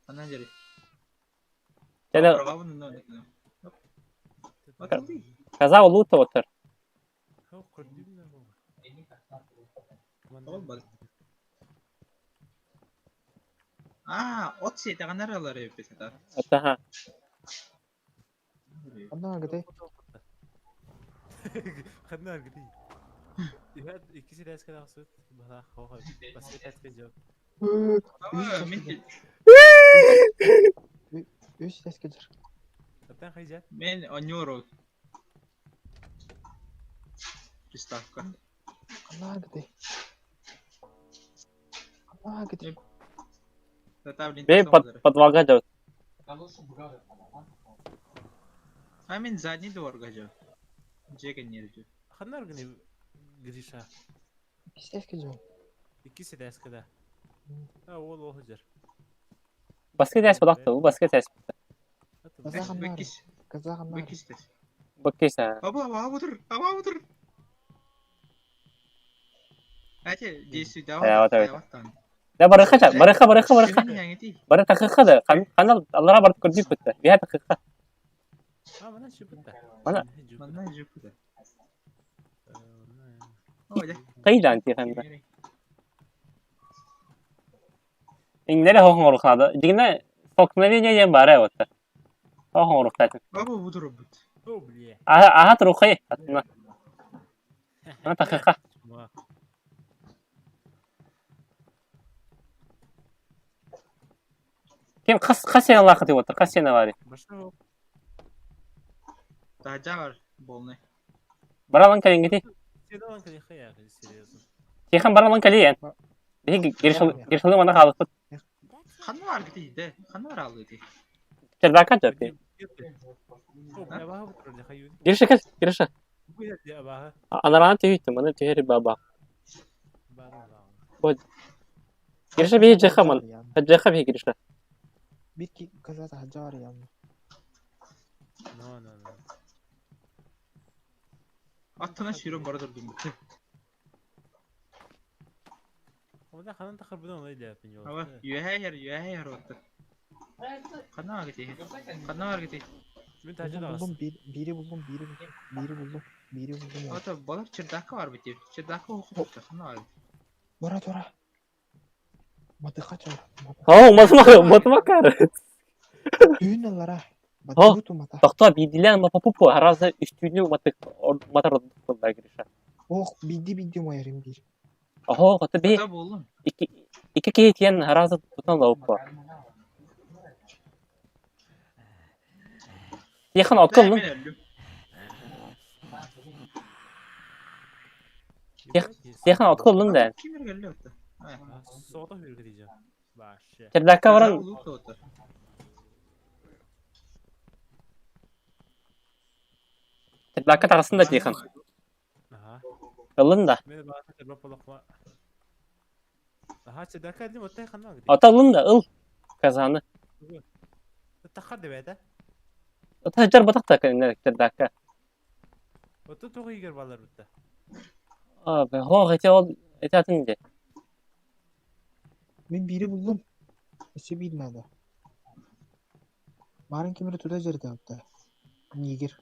Speaker 2: Ана жери.
Speaker 1: Жана каза улута отыр.
Speaker 2: А, от сетаганар алар эпи сата.
Speaker 1: Атаха.
Speaker 4: Ана гыдай.
Speaker 3: Хадна гыдай. Ихад икиси дәскә дагы бала хохой. Баска тәскә жок.
Speaker 2: Ава, мен
Speaker 4: Үс тэскэ дьар.
Speaker 3: Аттан хайдьа.
Speaker 2: мен онюру. Приставка.
Speaker 4: Ханаагытай. Ханаагытай.
Speaker 2: Тата, блин,
Speaker 1: Бей подвалга дьабыт.
Speaker 2: А мен задний дворга жо. Жеге нерже.
Speaker 3: Ханна гыны Гриша.
Speaker 4: Үс тэскэ дьар.
Speaker 3: Икки сэтээскэ да. А ол ол сылдьар.
Speaker 1: Баска тэс бодохто, бу баска тэс.
Speaker 4: Казаханнар.
Speaker 2: Бекис.
Speaker 4: Казаханнар.
Speaker 2: Бекис тес.
Speaker 1: Баккиса.
Speaker 2: Аба, аба отыр, аба отыр. Әте, действуй, давай.
Speaker 1: Э, вот, вот. Да барыха ча, барыха, барыха, барыха. Бары тахыха да, канал аллара барып көрдүк бутта. Бия тахыха.
Speaker 3: А, мана чупта.
Speaker 1: Мана.
Speaker 2: Манна жупта. О,
Speaker 1: Кайдан тиханда. Иңнере хохон орухнада. Дигине столкновение диэн баара вот. Хохон орухтатын.
Speaker 2: Аба бутыр бут.
Speaker 3: О, бля.
Speaker 1: Аха, аха турухай. Атына. Ана тахыха.
Speaker 3: Ма.
Speaker 1: Ким хас хас сен лахаты вот, хас сен авари.
Speaker 3: Баша
Speaker 2: Тажа бар, болны.
Speaker 1: Баралан калингити.
Speaker 3: Седалан калихая, серьезно.
Speaker 1: Тихан баралан калиен. Биһи гиршалы мана халыппыт.
Speaker 2: Ханна бар гити, де. Ханна бар алды ти.
Speaker 1: Чердака жапи.
Speaker 3: О, бля, баха бутыр, хаю.
Speaker 1: Гирша кел, гирша.
Speaker 3: Бля, баха.
Speaker 1: Анаран түйүттү, мана түйери баба.
Speaker 3: Баха.
Speaker 1: Гирша биһи жеха ман. Жеха биһи гирша.
Speaker 4: Бир ки казата хаджар ям.
Speaker 3: No, no, no.
Speaker 2: Аттана широн бара дурдум бут.
Speaker 3: Ода ханан тахар будан олай да пиньо.
Speaker 2: Аба, юхэ юхэ отты. Ханна бар гити. Ханна бар гити.
Speaker 3: Мен тажа да
Speaker 4: Булдум, бири булдум, бири булдум, бири булдум, бири булдум.
Speaker 2: Ата балар чердака бар бит. Чердака окуп ханна бар.
Speaker 4: Бара тора. Матыха чор.
Speaker 1: О, матма, матмакар.
Speaker 4: Түүн алара.
Speaker 1: О.
Speaker 4: Батыбыту мата.
Speaker 1: Тохто бидилен ма папупу аразы үстүнү матык матар да гириша.
Speaker 4: Ох, бидди бидди майрым бир.
Speaker 1: Охо, хото би
Speaker 2: Ата болдум.
Speaker 1: ики ики кейтен аразы тутан лауппа. Тихан отколлун.
Speaker 2: Мен өлдүм.
Speaker 1: Тихан отколлун да.
Speaker 2: Ким келди отты?
Speaker 3: Сода хүргө дейжем. Башы.
Speaker 1: Чердакка баран
Speaker 2: Отты.
Speaker 1: чердакка тагасын да Тихан.
Speaker 3: Аха.
Speaker 1: Ылын да.
Speaker 3: Мен баха тербеп болокма. Аха, чедака дим оттай ханна гди.
Speaker 1: Ата ылын да ыл. Казаны.
Speaker 3: Тахар деп эде.
Speaker 1: Ата жар батак та кенер чердакка.
Speaker 3: Отто тогу игер балар бутта.
Speaker 1: А, бе хо хете ол этатын де.
Speaker 4: Мен бири булдум. Өсө бир надо. Марын кемери туда жерде атта. Нигер.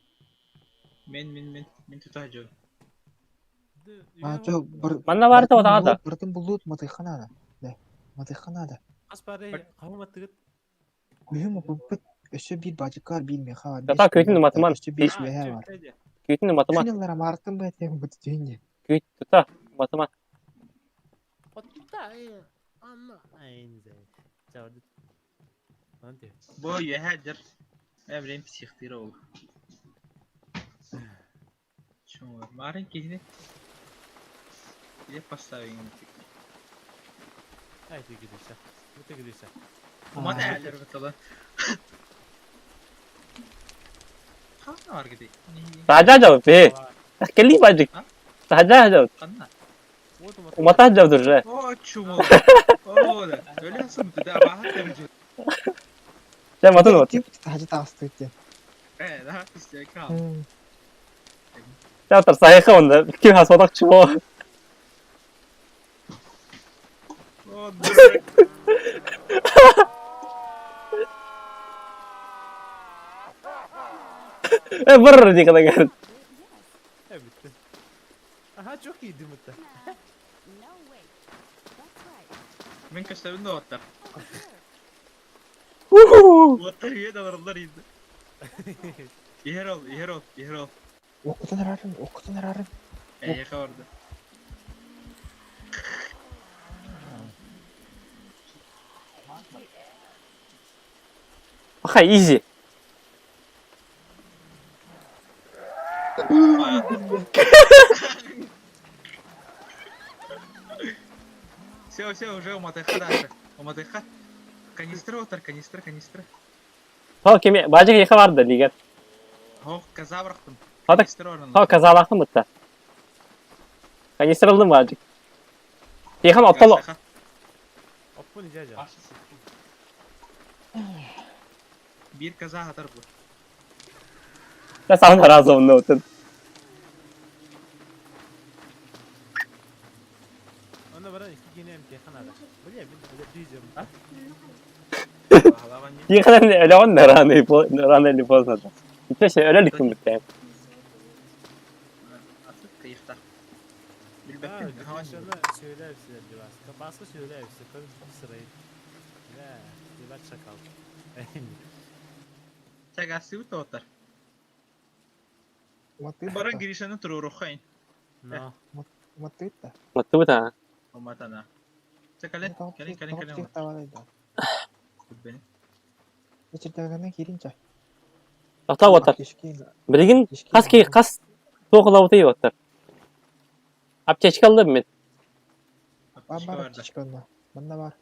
Speaker 2: Мен мен мен мен тута жол.
Speaker 4: А, жок, бір
Speaker 1: Манна бары да да.
Speaker 4: Бирдин булдут матыханада. Да. Матыханада.
Speaker 3: Кас бары кабыматтыгыт.
Speaker 4: Үһүм буппут. Өсө бир бажыкар бир меха бар.
Speaker 1: Тата көйтүн матыман.
Speaker 4: Өсө беш меха бар.
Speaker 1: Күйтүн матыма.
Speaker 4: Күнелер мартын ба тем бут түйүнде.
Speaker 1: Күйт тута матыма.
Speaker 3: Отта анна айнзе. Чавды. Анте.
Speaker 2: Бо юхэ жар. Эврем психтир ол. Чмо, марын кихне. Где поставим?
Speaker 3: Ай ты гидиша. Бу гидиша.
Speaker 2: Мана әлер бутала. Ханна бар гити.
Speaker 1: Сажа жау бе. Кели бажык. Сажа жау.
Speaker 2: Ханна.
Speaker 1: Умата жау дурже.
Speaker 2: О, чмо. О, да. Өлесің да баха темжи.
Speaker 1: Жа матын вот.
Speaker 4: Тип тажы тагысты те.
Speaker 2: Э, да, пистека.
Speaker 1: Жа тар сайха онда. Ким хасматак чмо.
Speaker 2: О, дурак.
Speaker 1: Э быр ди кадагар.
Speaker 3: Э битти. Аха, çok iyiydi mutta.
Speaker 5: No, wait. That's right.
Speaker 2: Мен каштабын да оттар.
Speaker 1: Уху.
Speaker 2: Оттар үйе даларлар инде. Ихер ол, ихер ол, ихер ол.
Speaker 4: Окутан арарын, окутан арарын.
Speaker 2: Э, яка барды.
Speaker 1: Аха, изи.
Speaker 2: Все, все, уже уматыха дальше. Уматыха. Канистра отар, канистра, канистра.
Speaker 1: Хо кими бажы киһиэхэ бар да лигер.
Speaker 2: Хо, коза бырахтым.
Speaker 1: Хо так
Speaker 2: Канистра орын.
Speaker 1: хо казалаахтым бытта. Канистра ылдым бажык. Тихон оттол
Speaker 2: Газаха.
Speaker 3: Оппун дядя.
Speaker 2: Биир коза хатар бу.
Speaker 1: Да саҕана раза оннубутун.
Speaker 3: Онно баран икки киһини эмтиэххэ наада. Бля, мин бля дүйдем.
Speaker 2: Баһалаабан дии.
Speaker 1: Тихон өлөҕүн да рано рано или поздно да. Итеше өлө иликпин бүттээм.
Speaker 2: Аты кыйыхтах. Билбэппин.
Speaker 3: Гришаны сөйләп силер Баска. Баска сөйләп Көр сырайы. Бля, ебать шакал.
Speaker 2: Чагасыбыт отар.
Speaker 4: Уматтыыт
Speaker 2: Баран
Speaker 4: да.
Speaker 2: Гришаны туруоруххайын.
Speaker 3: Но.
Speaker 4: Уматтыыт да.
Speaker 1: Маттыбыт аа.
Speaker 2: Уматана. Чэ кэлин, кэлин, кэлин, кэлин.
Speaker 4: Тавалай да.
Speaker 2: Бeni.
Speaker 4: Эчердэгэнэ киирин чай.
Speaker 1: Тохтоо уоттар.
Speaker 4: Кишки
Speaker 1: Билигин
Speaker 4: кишки
Speaker 1: хас ки хас туох ылабытый уоттар. Аптечка ыллым мин.
Speaker 4: Бар
Speaker 2: Аптечка
Speaker 4: бар
Speaker 2: бар да.
Speaker 4: аптечка онно. Манна бар.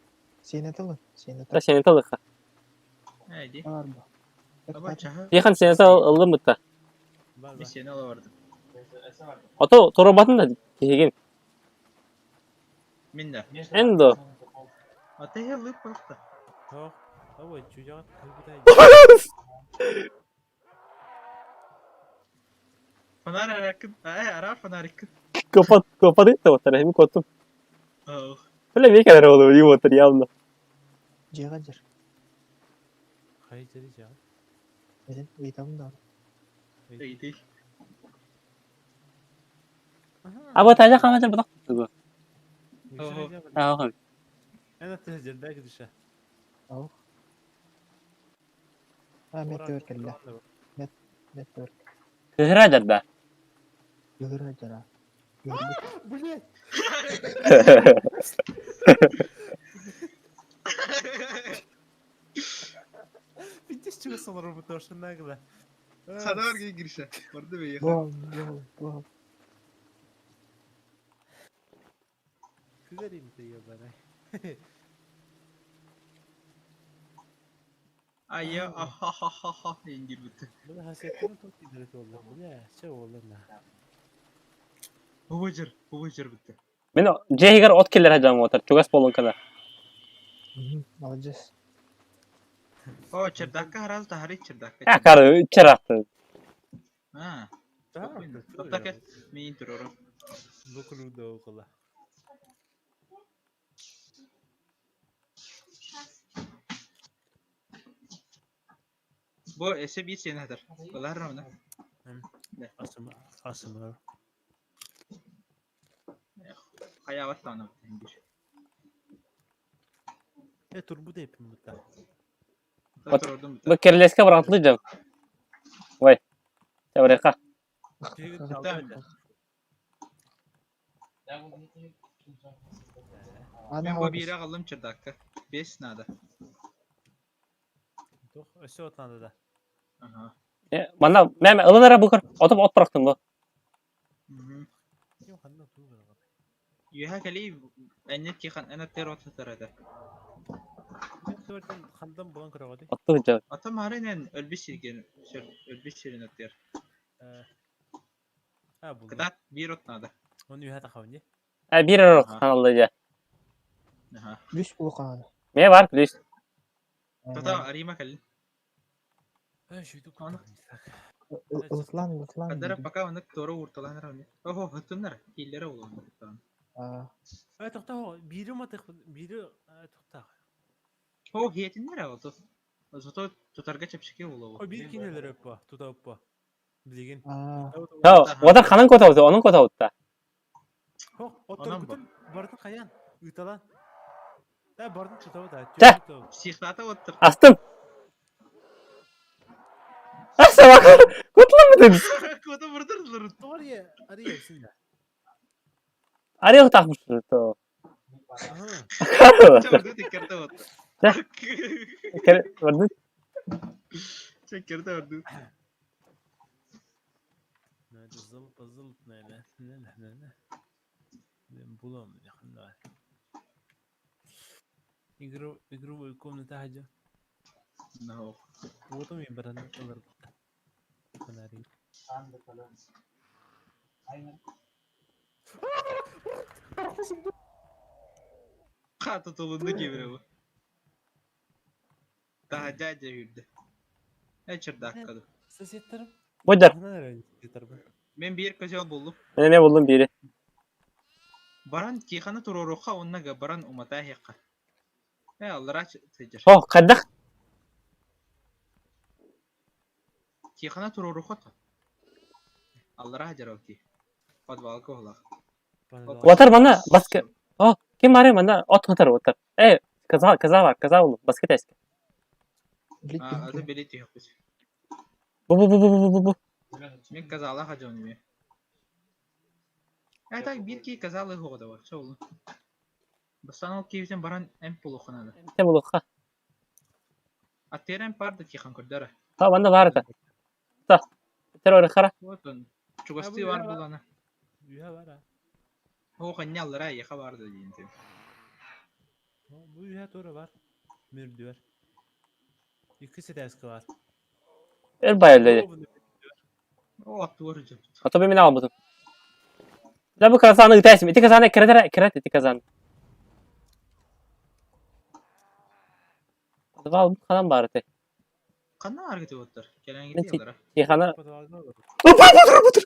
Speaker 4: Сиэнэ тылын. Сиэнэ
Speaker 1: Да
Speaker 4: тыл.
Speaker 1: сени тылыха.
Speaker 2: Эйди.
Speaker 4: Бар бу.
Speaker 2: Аба чаһы.
Speaker 1: Тихон сени ыллым бытта.
Speaker 3: Бар
Speaker 2: Мен
Speaker 3: бар.
Speaker 2: сени ала бардым.
Speaker 1: Ото торобатын да тиһигин.
Speaker 2: Мин да.
Speaker 1: Эндо.
Speaker 2: Ата хе лып бахта.
Speaker 3: Тох. Ой, чуяк кылбытай.
Speaker 2: Фонарь аракын. Ай, арар фонарик.
Speaker 1: Копат копат да уоттар. Эми коттум.
Speaker 2: Ох.
Speaker 1: Бля мекелер олу и уоттар явно.
Speaker 4: Дьиэҕэ дьэр.
Speaker 3: Хай жери жа.
Speaker 4: Этин ыйтабын да.
Speaker 2: Эйди.
Speaker 1: Аба тажа хамажа бутак. Аа.
Speaker 3: Ана тежердәге дишә.
Speaker 4: Ау. А, меттер кэллэ. Меттер.
Speaker 1: Кыһыра жарда.
Speaker 4: Югыра жара. Югырбут.
Speaker 3: Блять. Видишь, чего солору бутошын нагло.
Speaker 2: Сана бар Гриша. Барды бей.
Speaker 4: Бом, бом, бом.
Speaker 3: Күгәрим ты ебаный.
Speaker 2: Ай, я ахахахаха ингир битти.
Speaker 3: Бля, хасеттен тут идрет oldu. Бля, şey oldu на.
Speaker 2: Бубажыр, бубажыр битти.
Speaker 1: Мен жэхигер от келлер хажам уоттар. Чугас болун кана.
Speaker 4: Молодец.
Speaker 2: О, чердакка хараз да хари чердакка.
Speaker 1: Я кары чаракты.
Speaker 2: А. Топта кел. Мен турору.
Speaker 3: Букруда около.
Speaker 2: Бу эсе бир сени хатар. Балар рамна.
Speaker 3: Асым, асым.
Speaker 2: Хаяват тана ингир.
Speaker 3: Э, турбу да yapayım бутта.
Speaker 1: Вот.
Speaker 2: Турордум битти.
Speaker 1: Бу керлеске баратлы жам. Ой. Табарека.
Speaker 4: Ана
Speaker 2: Мен бу бире калдым чердакка. Бес надо.
Speaker 3: Тох, өсө отланды да.
Speaker 2: Ага.
Speaker 1: Манна мен ылынара букыр. Отуп от барактым бу.
Speaker 2: Мгм.
Speaker 3: Ким ханна туу гына.
Speaker 2: Юха кали әнне тихан әнә тер от тарада.
Speaker 3: Мен төртен хандан булган көрөгөдү.
Speaker 1: Отту жам.
Speaker 2: Ата маринен өлбүш сирген, өлбүш сирен өттер.
Speaker 3: А, бул.
Speaker 2: Кыдат бир от надо.
Speaker 3: Оны юха тахавни.
Speaker 1: Э бир орок ханалды жа.
Speaker 2: Аха.
Speaker 4: Плюс булукааны.
Speaker 1: Ме бар плюс.
Speaker 2: Тата арима кали.
Speaker 3: Э, шүйтүп
Speaker 2: Аны.
Speaker 4: Ылытлан, ылытлан.
Speaker 2: Кадара пока оны тору урталанар оны. Охо, хытыннар, киллere улан.
Speaker 4: А,
Speaker 3: Э, тохта, бири матык, бири тохта.
Speaker 2: О, хетиннер алды. Зато тутарга чепчеке улы.
Speaker 3: О, бир кинелер өппө, тута өппө. Билеген.
Speaker 4: а,
Speaker 1: Та, одар ханан котабыт, onun котабыт да.
Speaker 3: Хо, оттор
Speaker 2: Анам ба.
Speaker 3: күтүн бардын каян? Ыйталан. Да, бардын тутабы да.
Speaker 1: Та.
Speaker 2: Психлата оттыр.
Speaker 1: Астым. Аса бак. Кутламы
Speaker 2: Кода бурдырдылар.
Speaker 3: Ария, ария синда.
Speaker 1: Ария такмыш то.
Speaker 3: Аха.
Speaker 1: Кары.
Speaker 2: Чорду тиккерте оттыр.
Speaker 1: Дьэ, кэр бардыт.
Speaker 2: Чэ, кэрдэ бардыт.
Speaker 3: Игровой комната хадьа.
Speaker 2: No.
Speaker 3: Уотум баран ыларбыта. Фонарик.
Speaker 2: Хата тулунна киирэ бу. Таһырдьа дьэ үүрдэ. Э чердакка
Speaker 3: Соседтарым.
Speaker 1: Буйдар.
Speaker 3: Ханан эрэ соседтарбын.
Speaker 2: Мен биир козел буллум.
Speaker 1: Мен эмиэ буллум биири.
Speaker 2: Баран Тихоны туруоруохха уонна баран уматаа иһиэххэ. Э аллараа сылдьар.
Speaker 1: О, хайдах?
Speaker 2: Тихоны туруоруохха то. Аллараа сылдьар ол киһи. Подвалга уһулаах.
Speaker 1: Уотар манна баска. О, ким баарый манна от хатар уотар. Э, коза, коза бар, коза буллум, баска тэске.
Speaker 2: А, аты били түһүөхпүт.
Speaker 1: Бу бу бу бу бу бу бу.
Speaker 2: Мин козалаах дьон эмиэ. Э так биир киһи козалы уһуҕа да бар, чэ буллум. Бастаан ол киһибитин баран эмп булуохха наада.
Speaker 1: Эмтэ булуохха.
Speaker 2: Аттыгар эмп баар да Тихон көрдөр.
Speaker 1: Та манна баар этэ. Та. Тэр хара.
Speaker 2: Вот он. Чугастыы баар буоллаҕына.
Speaker 3: Үһэ бар а.
Speaker 2: Оо ханньа аллараа эйиэхэ баар да диэн этим.
Speaker 3: Бу үһэ туора бар. Мүрдүөр. Икки сэтээскэ бар.
Speaker 1: Эр байылды.
Speaker 2: Оо аттыгар дьэ.
Speaker 1: Ата мен албытым. Да бу казаны ытайсым. Ити казаны кирэтер кирет ити казан. Подвал ханан бар ити.
Speaker 2: Ханна аргыты оттар? Кэлэн
Speaker 1: Мен
Speaker 2: китиэллэрэ.
Speaker 1: Тихана.
Speaker 3: Подвалга олорор.
Speaker 1: Бутыр бутыр.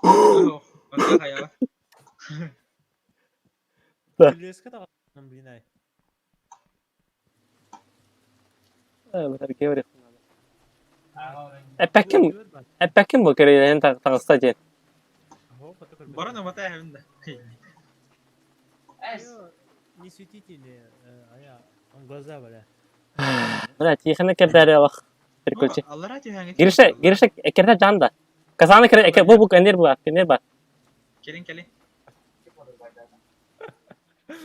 Speaker 2: Оо, онно хайаҕа.
Speaker 1: Да.
Speaker 3: Күлүөскэ таҕыстым блин ай.
Speaker 1: Бутыр кеври. Эппэккин эппэккин бу кирилэн таҕыста диэн.
Speaker 2: Баран умата эһэбин да.
Speaker 3: Не светите мне, а я он глаза бля.
Speaker 1: Бля, Тихона кэрдээри олох. Прикольчик.
Speaker 2: Аллараа түһээҥҥэ
Speaker 1: Гриша, Гриша экерде жанда. Казаны кире эке бу бу кенер бар, кенер бар.
Speaker 2: Кэлин кэлин.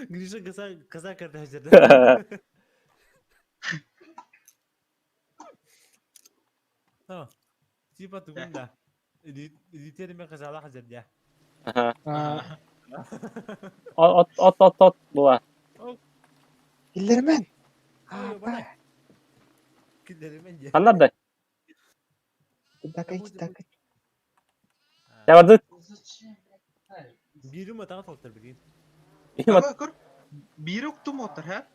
Speaker 3: Гриша коза коза кэрдэ жерде. Типа тугун да. Илитериме козалаах жерде.
Speaker 1: Аха.
Speaker 4: А,
Speaker 1: От от от от була.
Speaker 4: Киллермен.
Speaker 3: Ой, бана. Киллеримен же.
Speaker 1: Ханнар да.
Speaker 4: Такай, такай.
Speaker 1: Я барды.
Speaker 3: Биирим атаҕа толтор билигин.
Speaker 2: Аба көр. Биир уктум оттар ха.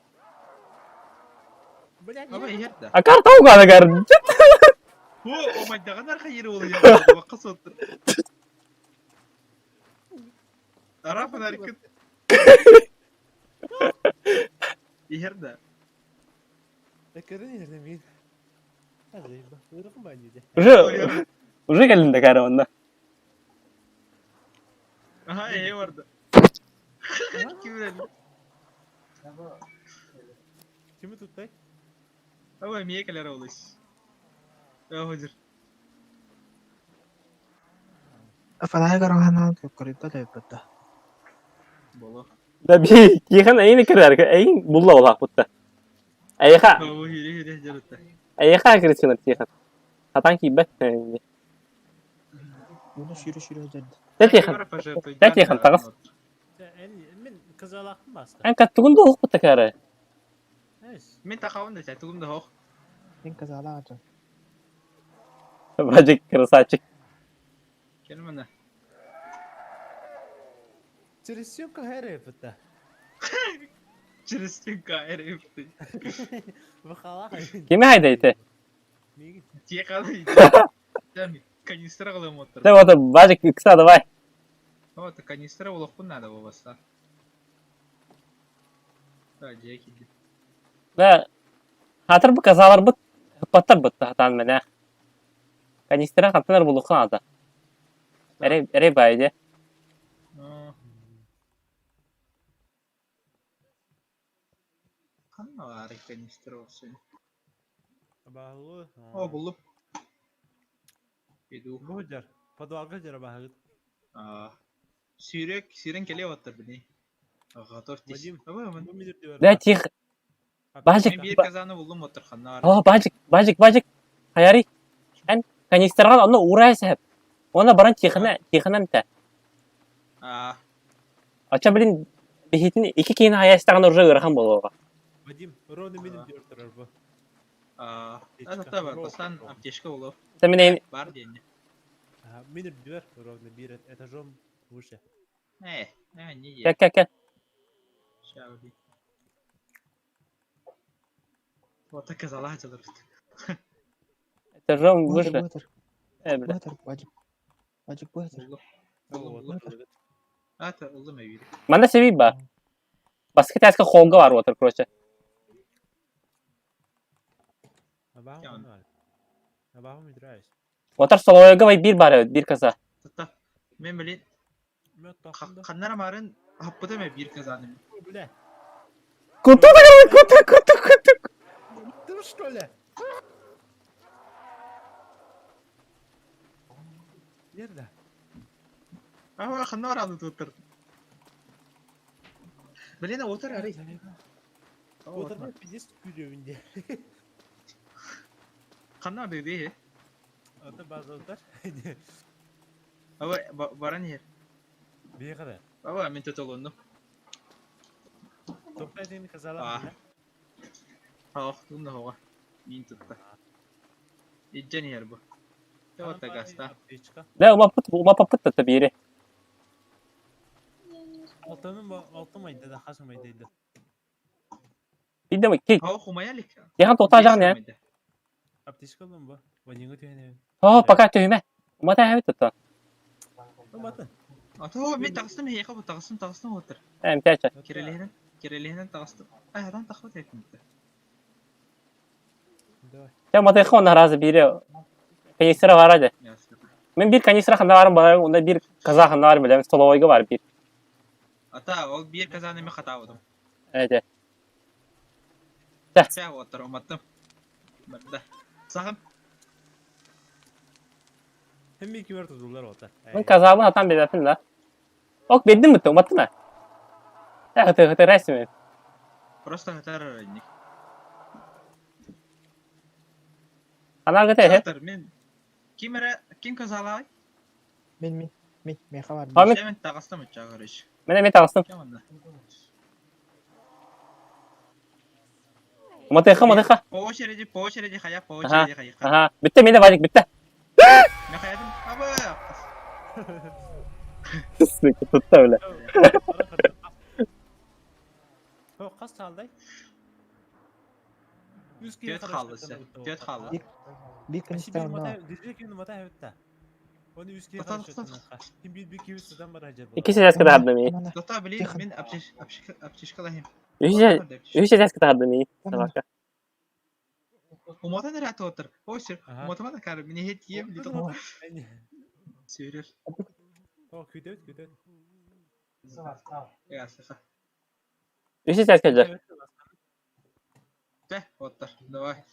Speaker 3: Блядь,
Speaker 2: Аба иһэр да.
Speaker 1: А карта угана гар.
Speaker 2: О, омайдаҕан арха ири ол Бакка соттар. Ара фонарикын. Иһэр да.
Speaker 3: Экерин иһэрдем мин. Азайба, ырахым баанньыды.
Speaker 1: Уже уже кэллин да кара онна.
Speaker 2: Аха, эһэ барда. Ким билэр?
Speaker 3: Кими туттай?
Speaker 2: Аба эмиэ кэлэр олус. Оһодьур.
Speaker 4: Фонарик араҕаһынан көрүппэт эбиппит да.
Speaker 2: Боло.
Speaker 1: Да би Тихон эйин кирер, эйин булла олах бутта. Эйха,
Speaker 2: Бу хири хири дьарытта.
Speaker 1: эйха кирсинер Тихон. Хатан кийбет.
Speaker 4: Уну сүүрэ сүүрэ дьэрдэ.
Speaker 1: Да Тихон. Да Тихон таҕыс.
Speaker 3: Мин козалаахпын бааска.
Speaker 1: Эн каттугун да олох бутта кара.
Speaker 3: Эс.
Speaker 2: Мин тахабын да тугум да хоох.
Speaker 4: Мин казалаах дьон.
Speaker 1: Бажик красавчик.
Speaker 2: Кэлмэнэ.
Speaker 3: Через съемка хайрепта.
Speaker 2: Через стенка эрепти.
Speaker 3: Бахалаах.
Speaker 1: Кими хайдайте?
Speaker 3: Миигин.
Speaker 2: Тихон. Там канистра ылым оттар.
Speaker 1: Да вот Бажик икса давай.
Speaker 2: Вот канистра улахпын надо болбаста. Да, дьэ киирдим.
Speaker 1: Да хатыр бу казалар бут паттар бутта хатан мене. Канистра хаттанар булуха ада. Эре эре байде.
Speaker 2: Ханна баар канистра олsun.
Speaker 3: Баалу.
Speaker 2: О, буллум. Иду.
Speaker 3: Бу жар. Подвалга жара баһыгыт.
Speaker 2: А. Сүүрек, сүүрэн кэлиэ оттар бини. Готовьтесь.
Speaker 3: Вадим.
Speaker 2: Давай,
Speaker 3: Бу мидер
Speaker 1: Да тих. Баажык,
Speaker 2: Мен биир казаны буллум оттор ханна
Speaker 1: О, баажык, баажык, баажык. Хайарый? Эн канистрага онно уурай сэһэп. Уонна баран тихоны, тихоны эмтэ.
Speaker 2: Аа,
Speaker 1: Оччо блин, биһитин икки киһини хайа истэҕинэ уже ыарахан буолуоҕа.
Speaker 3: Вадим, ровно миним диэн турар бу.
Speaker 2: аа,
Speaker 3: Аптечка.
Speaker 2: это бастан аптечка булуо.
Speaker 1: Та мин
Speaker 2: Бар диэн.
Speaker 3: Ага, Мин үрдүбэр ровно биир этажом выше.
Speaker 2: Э, э, не
Speaker 1: Кэ кэ кэ.
Speaker 2: Ща убей. Вот так и залазил.
Speaker 1: Этажом
Speaker 4: Быһытыр,
Speaker 1: выше.
Speaker 4: быһытыр,
Speaker 1: Э, бля.
Speaker 4: быһытыр, Баджик. Баджик быһытыр.
Speaker 2: Уллум. Уллум, уллум. Ата, уллум эбири.
Speaker 1: Манна сэбий ба. Баскы тээскэ холга бар отыр, короче.
Speaker 3: Абаҕам бар. Абаҕам играюсь.
Speaker 1: Отар солойга бай биир бар эбит, биир каза.
Speaker 2: Тата. Мен билин
Speaker 3: Мен тохтум да.
Speaker 2: ханнара марын хаппыта ме биир казаны.
Speaker 3: Бля.
Speaker 1: Куту куту куту куту.
Speaker 3: Ты что ли? Верно.
Speaker 2: Аа, ханнара аны туттар. Блин, отар арый.
Speaker 3: Отар пиздец күрөмүндө.
Speaker 2: Ханна беби.
Speaker 3: Ата база отар.
Speaker 2: Аба баран ер.
Speaker 3: Бейгада.
Speaker 2: Аба мен тотолонну.
Speaker 3: Топтай дени казала.
Speaker 2: Аа, тунна хога. Мин тутта. Иджен ер бу. Тава гаста.
Speaker 1: Да, умаппыт, умаппыт та биири.
Speaker 3: Алтының алтын майда да хас майда.
Speaker 1: Бидде ки.
Speaker 2: Хоо хумаялик.
Speaker 1: Яхан тота жагын я.
Speaker 3: Аптечка алым бу. Ванинга түйене.
Speaker 1: О, пока түйме. Умата хабит та.
Speaker 3: Уматын.
Speaker 2: Ата мен тагыстым хейха бу тагыстым тагыстым отыр.
Speaker 1: Эм тяча.
Speaker 2: Кирелehinen кирелehinen тагыстым. Ай, адам тахмат этмитти.
Speaker 3: Давай.
Speaker 1: Те умата хон наразы биири. Канистра бар ади. Мен бир канистра ханда барым бар, онда бир каза ханда барым билем, столовойга бар бир.
Speaker 2: Ата, ол бир казаны мен хата бодум.
Speaker 1: Эте.
Speaker 2: Сә отыр, уматтым. Барда. Сахым.
Speaker 3: Hem iki ver tuzlular ota.
Speaker 1: Мен казабын атам бебепин да. Ок, беддим битте, уматтым а. Э, хыты хыты рәсми.
Speaker 2: Просто хатар ник.
Speaker 1: Анар гыты.
Speaker 2: Отыр, мен кимере ким казалай?
Speaker 4: Мен, мен, мен, мен хабар.
Speaker 1: А, мен-
Speaker 2: Мен тагыстым чагырыш.
Speaker 1: Мен мен тагыстым.
Speaker 2: Кем анда?
Speaker 1: Уматыха, уматыха.
Speaker 2: По очереди хая, по очереди хая.
Speaker 1: Ага, битте менде вадик битте.
Speaker 2: Мен хаядым. Аба.
Speaker 1: Сука, тутта бля.
Speaker 3: Қас қалдай?
Speaker 2: Төт қалды сен, төт қалды.
Speaker 4: Бир канистра онно.
Speaker 3: Оны үске
Speaker 2: Тоқта,
Speaker 3: қарашы
Speaker 2: тоқта.
Speaker 3: Ким бир бир кибис судан бар ажар.
Speaker 1: Икки сәске тахардым ми.
Speaker 4: Манна,
Speaker 2: Тота, блин,
Speaker 4: Тихо.
Speaker 2: мен аптечка аптечкалайым.
Speaker 1: Үһү үһү сәске тахардым ми. Собака.
Speaker 2: Уматан рәт отыр. Ой, сир,
Speaker 3: Ага.
Speaker 2: уматама да кары, мине хет ем, литл сүйрер.
Speaker 3: О, күтөт, күтөт.
Speaker 2: Я, саха.
Speaker 1: Үһү сәске жар.
Speaker 2: Тэ, оттар, давай.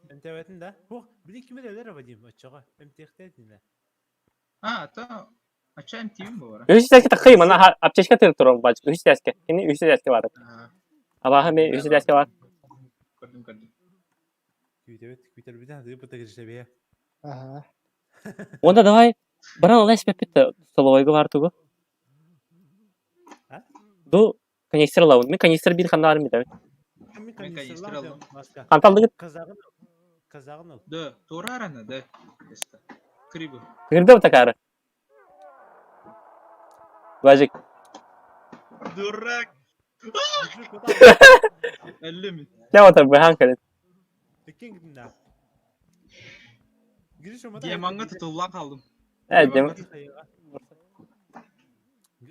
Speaker 3: Эмтебетин да. Хо, билин ким элер Вадим, очога. Эмтехтетин.
Speaker 2: А, то, а чайм тим бу бара.
Speaker 1: Үһү сәске тахый, мана аптечка тыр турам бач. Үһү сәске. Кини үһү сәске бар. Абаха мен үһү сәске бар.
Speaker 2: Көрдүм, көрдүм.
Speaker 3: Күтөт, күтөр биден дып быта киришебе.
Speaker 4: Ага.
Speaker 1: Онда давай баран олай спеппит столовойга бар тугу.
Speaker 3: А?
Speaker 1: Ду канистр лавын. Мен канистр бир ханда барым бит.
Speaker 3: Мен
Speaker 2: канистр алдым.
Speaker 1: Канталдыгыт
Speaker 3: Казагын. Казагын ал.
Speaker 2: Да, тура арана, да. Эста. Крибу.
Speaker 1: кырды такары. Бажик.
Speaker 2: Дурак. Әллеме.
Speaker 1: Те отар быхан калет.
Speaker 3: Теккен гидин да. Гириш омата.
Speaker 2: Диаманга тутулла калдым.
Speaker 1: Э, дем.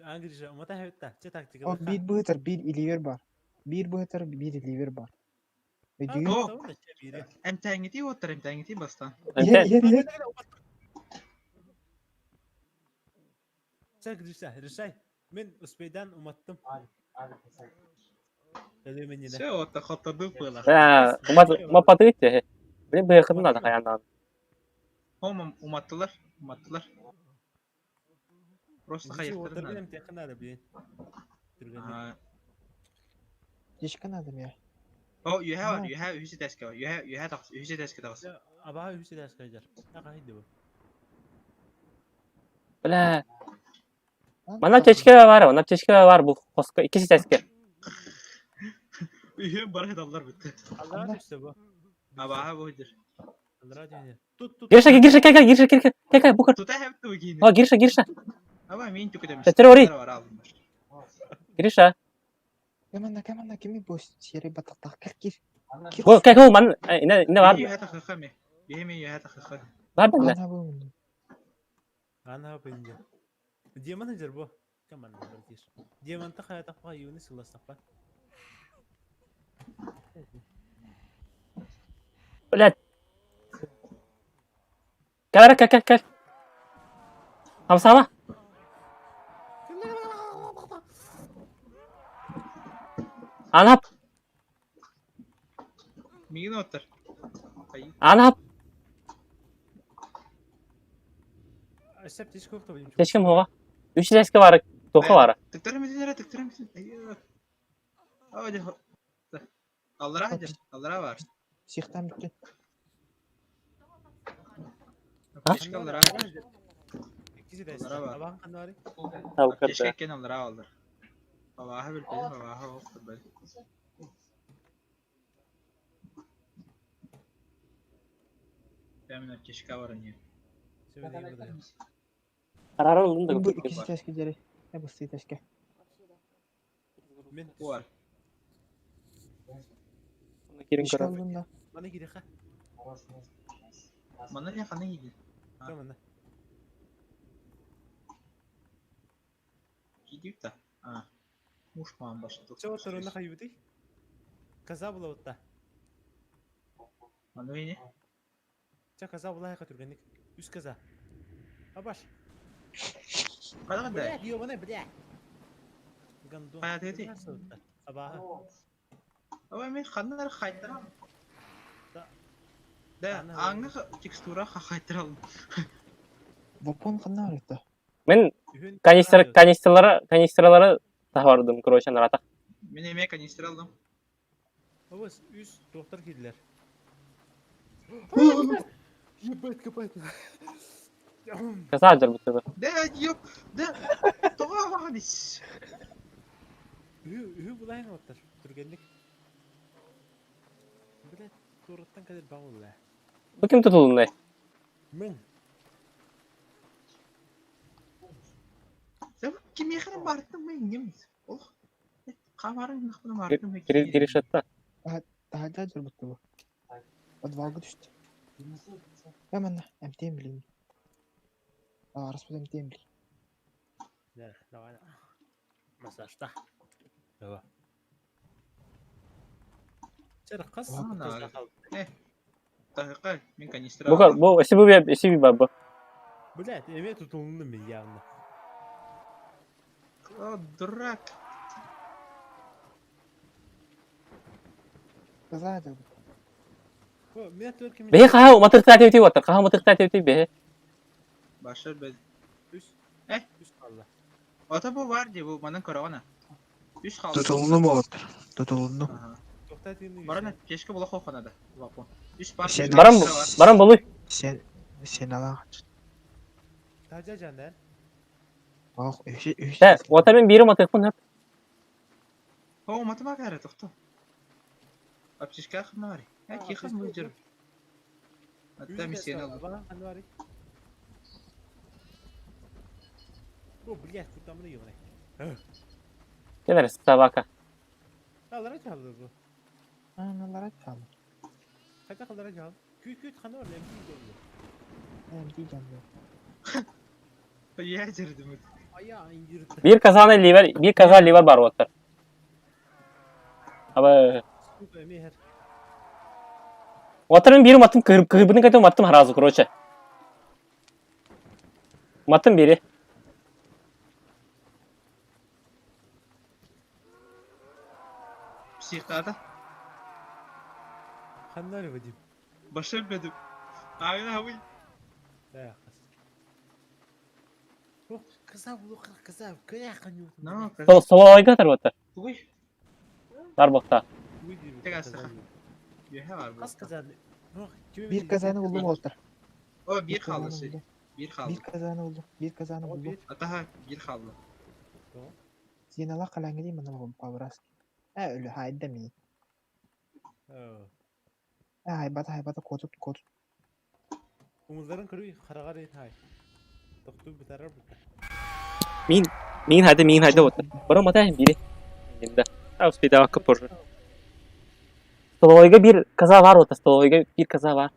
Speaker 3: Ангриша, омата хетта. Че тактика.
Speaker 4: О, бир быһытыр, бир иливер бар. Бир быһытыр, бир иливер бар. Өйдүүгүн?
Speaker 2: О. Эмтәңити оттар, эмтәңити бастан.
Speaker 4: Иһэр, иһэр, иһэр.
Speaker 3: Sen Гриша, решай. Мен успейдан уматтым. Элемен ене.
Speaker 2: Все, отта хаттады пыла.
Speaker 1: Э, умат умапаты те. Блин, быхын надо хаяндан.
Speaker 2: Хом уматтылар, уматтылар. Просто хайыктырын.
Speaker 3: Отырбен технада, блин. Түргенде.
Speaker 4: Тишка надо мне.
Speaker 2: О, үөһэ бар, үөһэ үһүс этээскэ бар. Үөһэ, үөһэ тахс, үһүс этээскэ таҕыс.
Speaker 3: Абаһа үһүс этээскэ дьар. Ахайды бу.
Speaker 1: Бля. Манна аптечка бар, манна аптечка бар бу хоско иккис этээскэ.
Speaker 2: Үһүөн бары сыталлар бүттэ.
Speaker 3: Аллара түстэ бу.
Speaker 2: Абаһа бу дьэр.
Speaker 3: Аллара түстэ. Тут тут.
Speaker 1: Гриша, Гриша, кел, кел, Гриша, кел, кел, кел, кел, бу көр.
Speaker 2: Тута хэп ту киини.
Speaker 1: О, Гриша, Гриша.
Speaker 2: Аба мин түкүтэмис.
Speaker 1: Төттөрү ори. Гриша.
Speaker 4: Кэманна, кэманна, кими бу серый батактаах кэл кир. Кир.
Speaker 1: Бу, кел, кел, ман, инэ, инэ бар.
Speaker 2: Үөһэ тахыха ми. Биһи ми үөһэ тахыха.
Speaker 1: Бар бэннэ.
Speaker 4: Ана бу.
Speaker 3: Ана бу. Демон дьэр бу. Кэманна бартиш. Демонта хайатахпа юуны сылластахпа.
Speaker 1: Блядь. Кэл, кел, кел, кел. Хамсама. Анап,
Speaker 2: Мигин оттар. Ай.
Speaker 1: анап.
Speaker 3: Өссө птичка ухта
Speaker 1: Течкем хоға. Үч этээскэ бар, тоха бар.
Speaker 2: Тыктара митин эрэ, тыктара митин. Айыы. Ава дьэ. Аллара дьэ, аллара бар.
Speaker 4: Психтан бүттүн.
Speaker 2: Аптечка аллара бар.
Speaker 3: Иккиси
Speaker 2: Аллара бар.
Speaker 3: Абаһан ханна бары?
Speaker 2: Аптечка иккен аллара аллар. Абаһа билбэтим, абаһа ол көрбөт. Мен аптечка бар не.
Speaker 1: Карары ылдым да
Speaker 4: Бу
Speaker 1: көрдүк.
Speaker 4: иккис этээскэ дьэри. Э бу этээскэ.
Speaker 3: Мен
Speaker 2: Бар.
Speaker 1: Кирин
Speaker 4: Ишке
Speaker 1: көрөр.
Speaker 4: алдым да.
Speaker 3: Мана кириха.
Speaker 2: Манна не ханна иди.
Speaker 3: Кэманна.
Speaker 2: Кидип та. А. Муж мам баш.
Speaker 3: Чо оторуна хайбыты? Каза була утта.
Speaker 2: Манна не?
Speaker 3: Ча каза була хайка түргенник. Үс каза. Абаш.
Speaker 2: Када када.
Speaker 3: Бля, ёбаный, бля. Гандон.
Speaker 2: А, ты- ты.
Speaker 3: Абаха.
Speaker 2: Ава мен ханна хайтара.
Speaker 3: Да.
Speaker 2: Да,
Speaker 3: Ана-
Speaker 2: аңны текстура хайтара.
Speaker 4: Вапон ханна арыта.
Speaker 1: Мен
Speaker 3: Үһүн
Speaker 1: канистр, канистрлары, канистралары табардым, короче, нарата.
Speaker 2: Мен эме канистр алдым.
Speaker 3: Абас, үс доктор килдилер. Ебать, копать.
Speaker 1: Каза жар бутты.
Speaker 2: Да, ёп, да. Тоға ванис.
Speaker 3: Үһү, үһү булайын оттар. Түргенник. Бля, тураттан кадер багулла.
Speaker 1: Бу ким тутулундай?
Speaker 3: Мен.
Speaker 2: Сен ким яхын бартым мен нем. Ох. Камарын нахмын бартым.
Speaker 1: Гришатта.
Speaker 4: Таһырдьа дьор бутты бу. Подвалга түстэ. Кэманна, эмтиэн билин. Араспыт эмтиэн билин.
Speaker 3: Да, давай. Массажта. Давай. Чер кыз.
Speaker 2: Ана. Тахыка, мен канистр.
Speaker 1: Бу бу эси бу эси бар бу.
Speaker 3: Блядь, эме тутулундум мен явно.
Speaker 2: О, дурак.
Speaker 4: Каза дьор бутты.
Speaker 3: О, мен төркүм.
Speaker 1: Бе хаһа матырта тети ватар, хаһа матырта тети бе.
Speaker 2: Башыр бе.
Speaker 3: Үс.
Speaker 2: Э?
Speaker 3: Үс калды.
Speaker 2: Ата бу бар ди бу манан корона. Үс қалды.
Speaker 4: Тутулуну болот. Тутулуну.
Speaker 2: Аха.
Speaker 3: Токта тиини.
Speaker 2: Барана кешке була хохонада. Вапон. Үс бар.
Speaker 4: Сен-
Speaker 1: Барам барам болуй.
Speaker 4: Сен сен алаҕын.
Speaker 3: Тажа жандар.
Speaker 4: Ох, үһү үһү.
Speaker 1: Тэ, ватар мен бири матырпын хөп.
Speaker 2: О, матыма кәрі тоқта. Аптечка хымна бар. Ә, кихын бу жер. Атта мен сені алдым.
Speaker 3: Абаһан ханна бары? О, блядь, кутамны ёбаный.
Speaker 1: Келер собака.
Speaker 3: Алара чалды бу.
Speaker 4: Аналара чалды.
Speaker 3: Кайта калдара чалды. Күт күт ханна бар, эмти жонду.
Speaker 4: Эмтии дьон.
Speaker 2: Я жердім.
Speaker 3: Ая, индирт.
Speaker 1: Бир казаны ливер, бир каза ливер бар ватар. Аба
Speaker 3: Сука, мехер.
Speaker 1: Ватар мен бири маттым кыр кырбын кайтым маттым харазы, короче. Маттым бири.
Speaker 2: Психтада.
Speaker 3: Ханна бар Вадим?
Speaker 2: Башыр бедім. Ағына хабый.
Speaker 3: Да, кыз. О, кыза булу кыза, кая ханю.
Speaker 2: Но,
Speaker 1: Сол солайга тар ватар.
Speaker 2: Тугай.
Speaker 1: Бар бакта.
Speaker 3: Хас казан?
Speaker 4: Биир казаны буллум уолаттар.
Speaker 2: О,
Speaker 4: Биир
Speaker 2: биир хаалла
Speaker 4: казаны
Speaker 2: сир.
Speaker 4: буллум.
Speaker 2: Биир
Speaker 4: Биир
Speaker 2: хаалла.
Speaker 4: казаны буллум. Биир казаны буллум.
Speaker 2: Атаха биир хаалла.
Speaker 4: Синалах калаңы дейм мына пабрас. Э өлө хайда ми. Э хайбата хайбата котут котут.
Speaker 3: Умузларын көрүй хараҕар ин хай. Тохтуу бүтәрэр бүтэ.
Speaker 1: Мин хайда, мин хайда вот. Барам матай бири. Да. А успейдавакка позже. Столовойга биир коза бар вот, столовойга биир коза бар.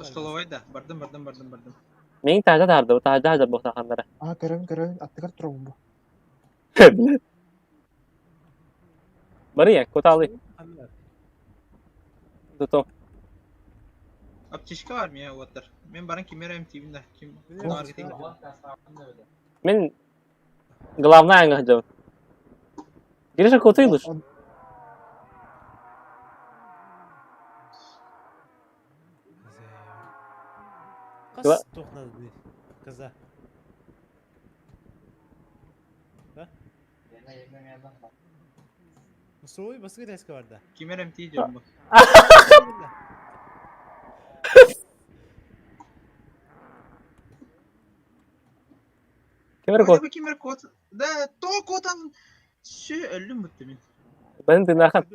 Speaker 2: Столовой да. Бардым, бардым, бардым, бардым.
Speaker 1: Мин таажа тарды, таажа хажар буохтаханнара.
Speaker 4: Аа көрөбүн көрөбүн аттыгар турабын бу.
Speaker 1: Барыя, куталы. Дото.
Speaker 2: Аптечка бар мия уоттар. Мен баран кимер эмтиибин да. Ким
Speaker 1: Мин главная аңа хажабын. Гриша кутыйлыш.
Speaker 3: Хас туох надо Коза. Да? Мусовой баскы тәске бар да.
Speaker 2: Кимер эмтии диyorum бу.
Speaker 1: Кемер кот.
Speaker 2: Кимер кот. Да, то котан. Сү өллүм бүттү мин.
Speaker 1: Бен тынахан.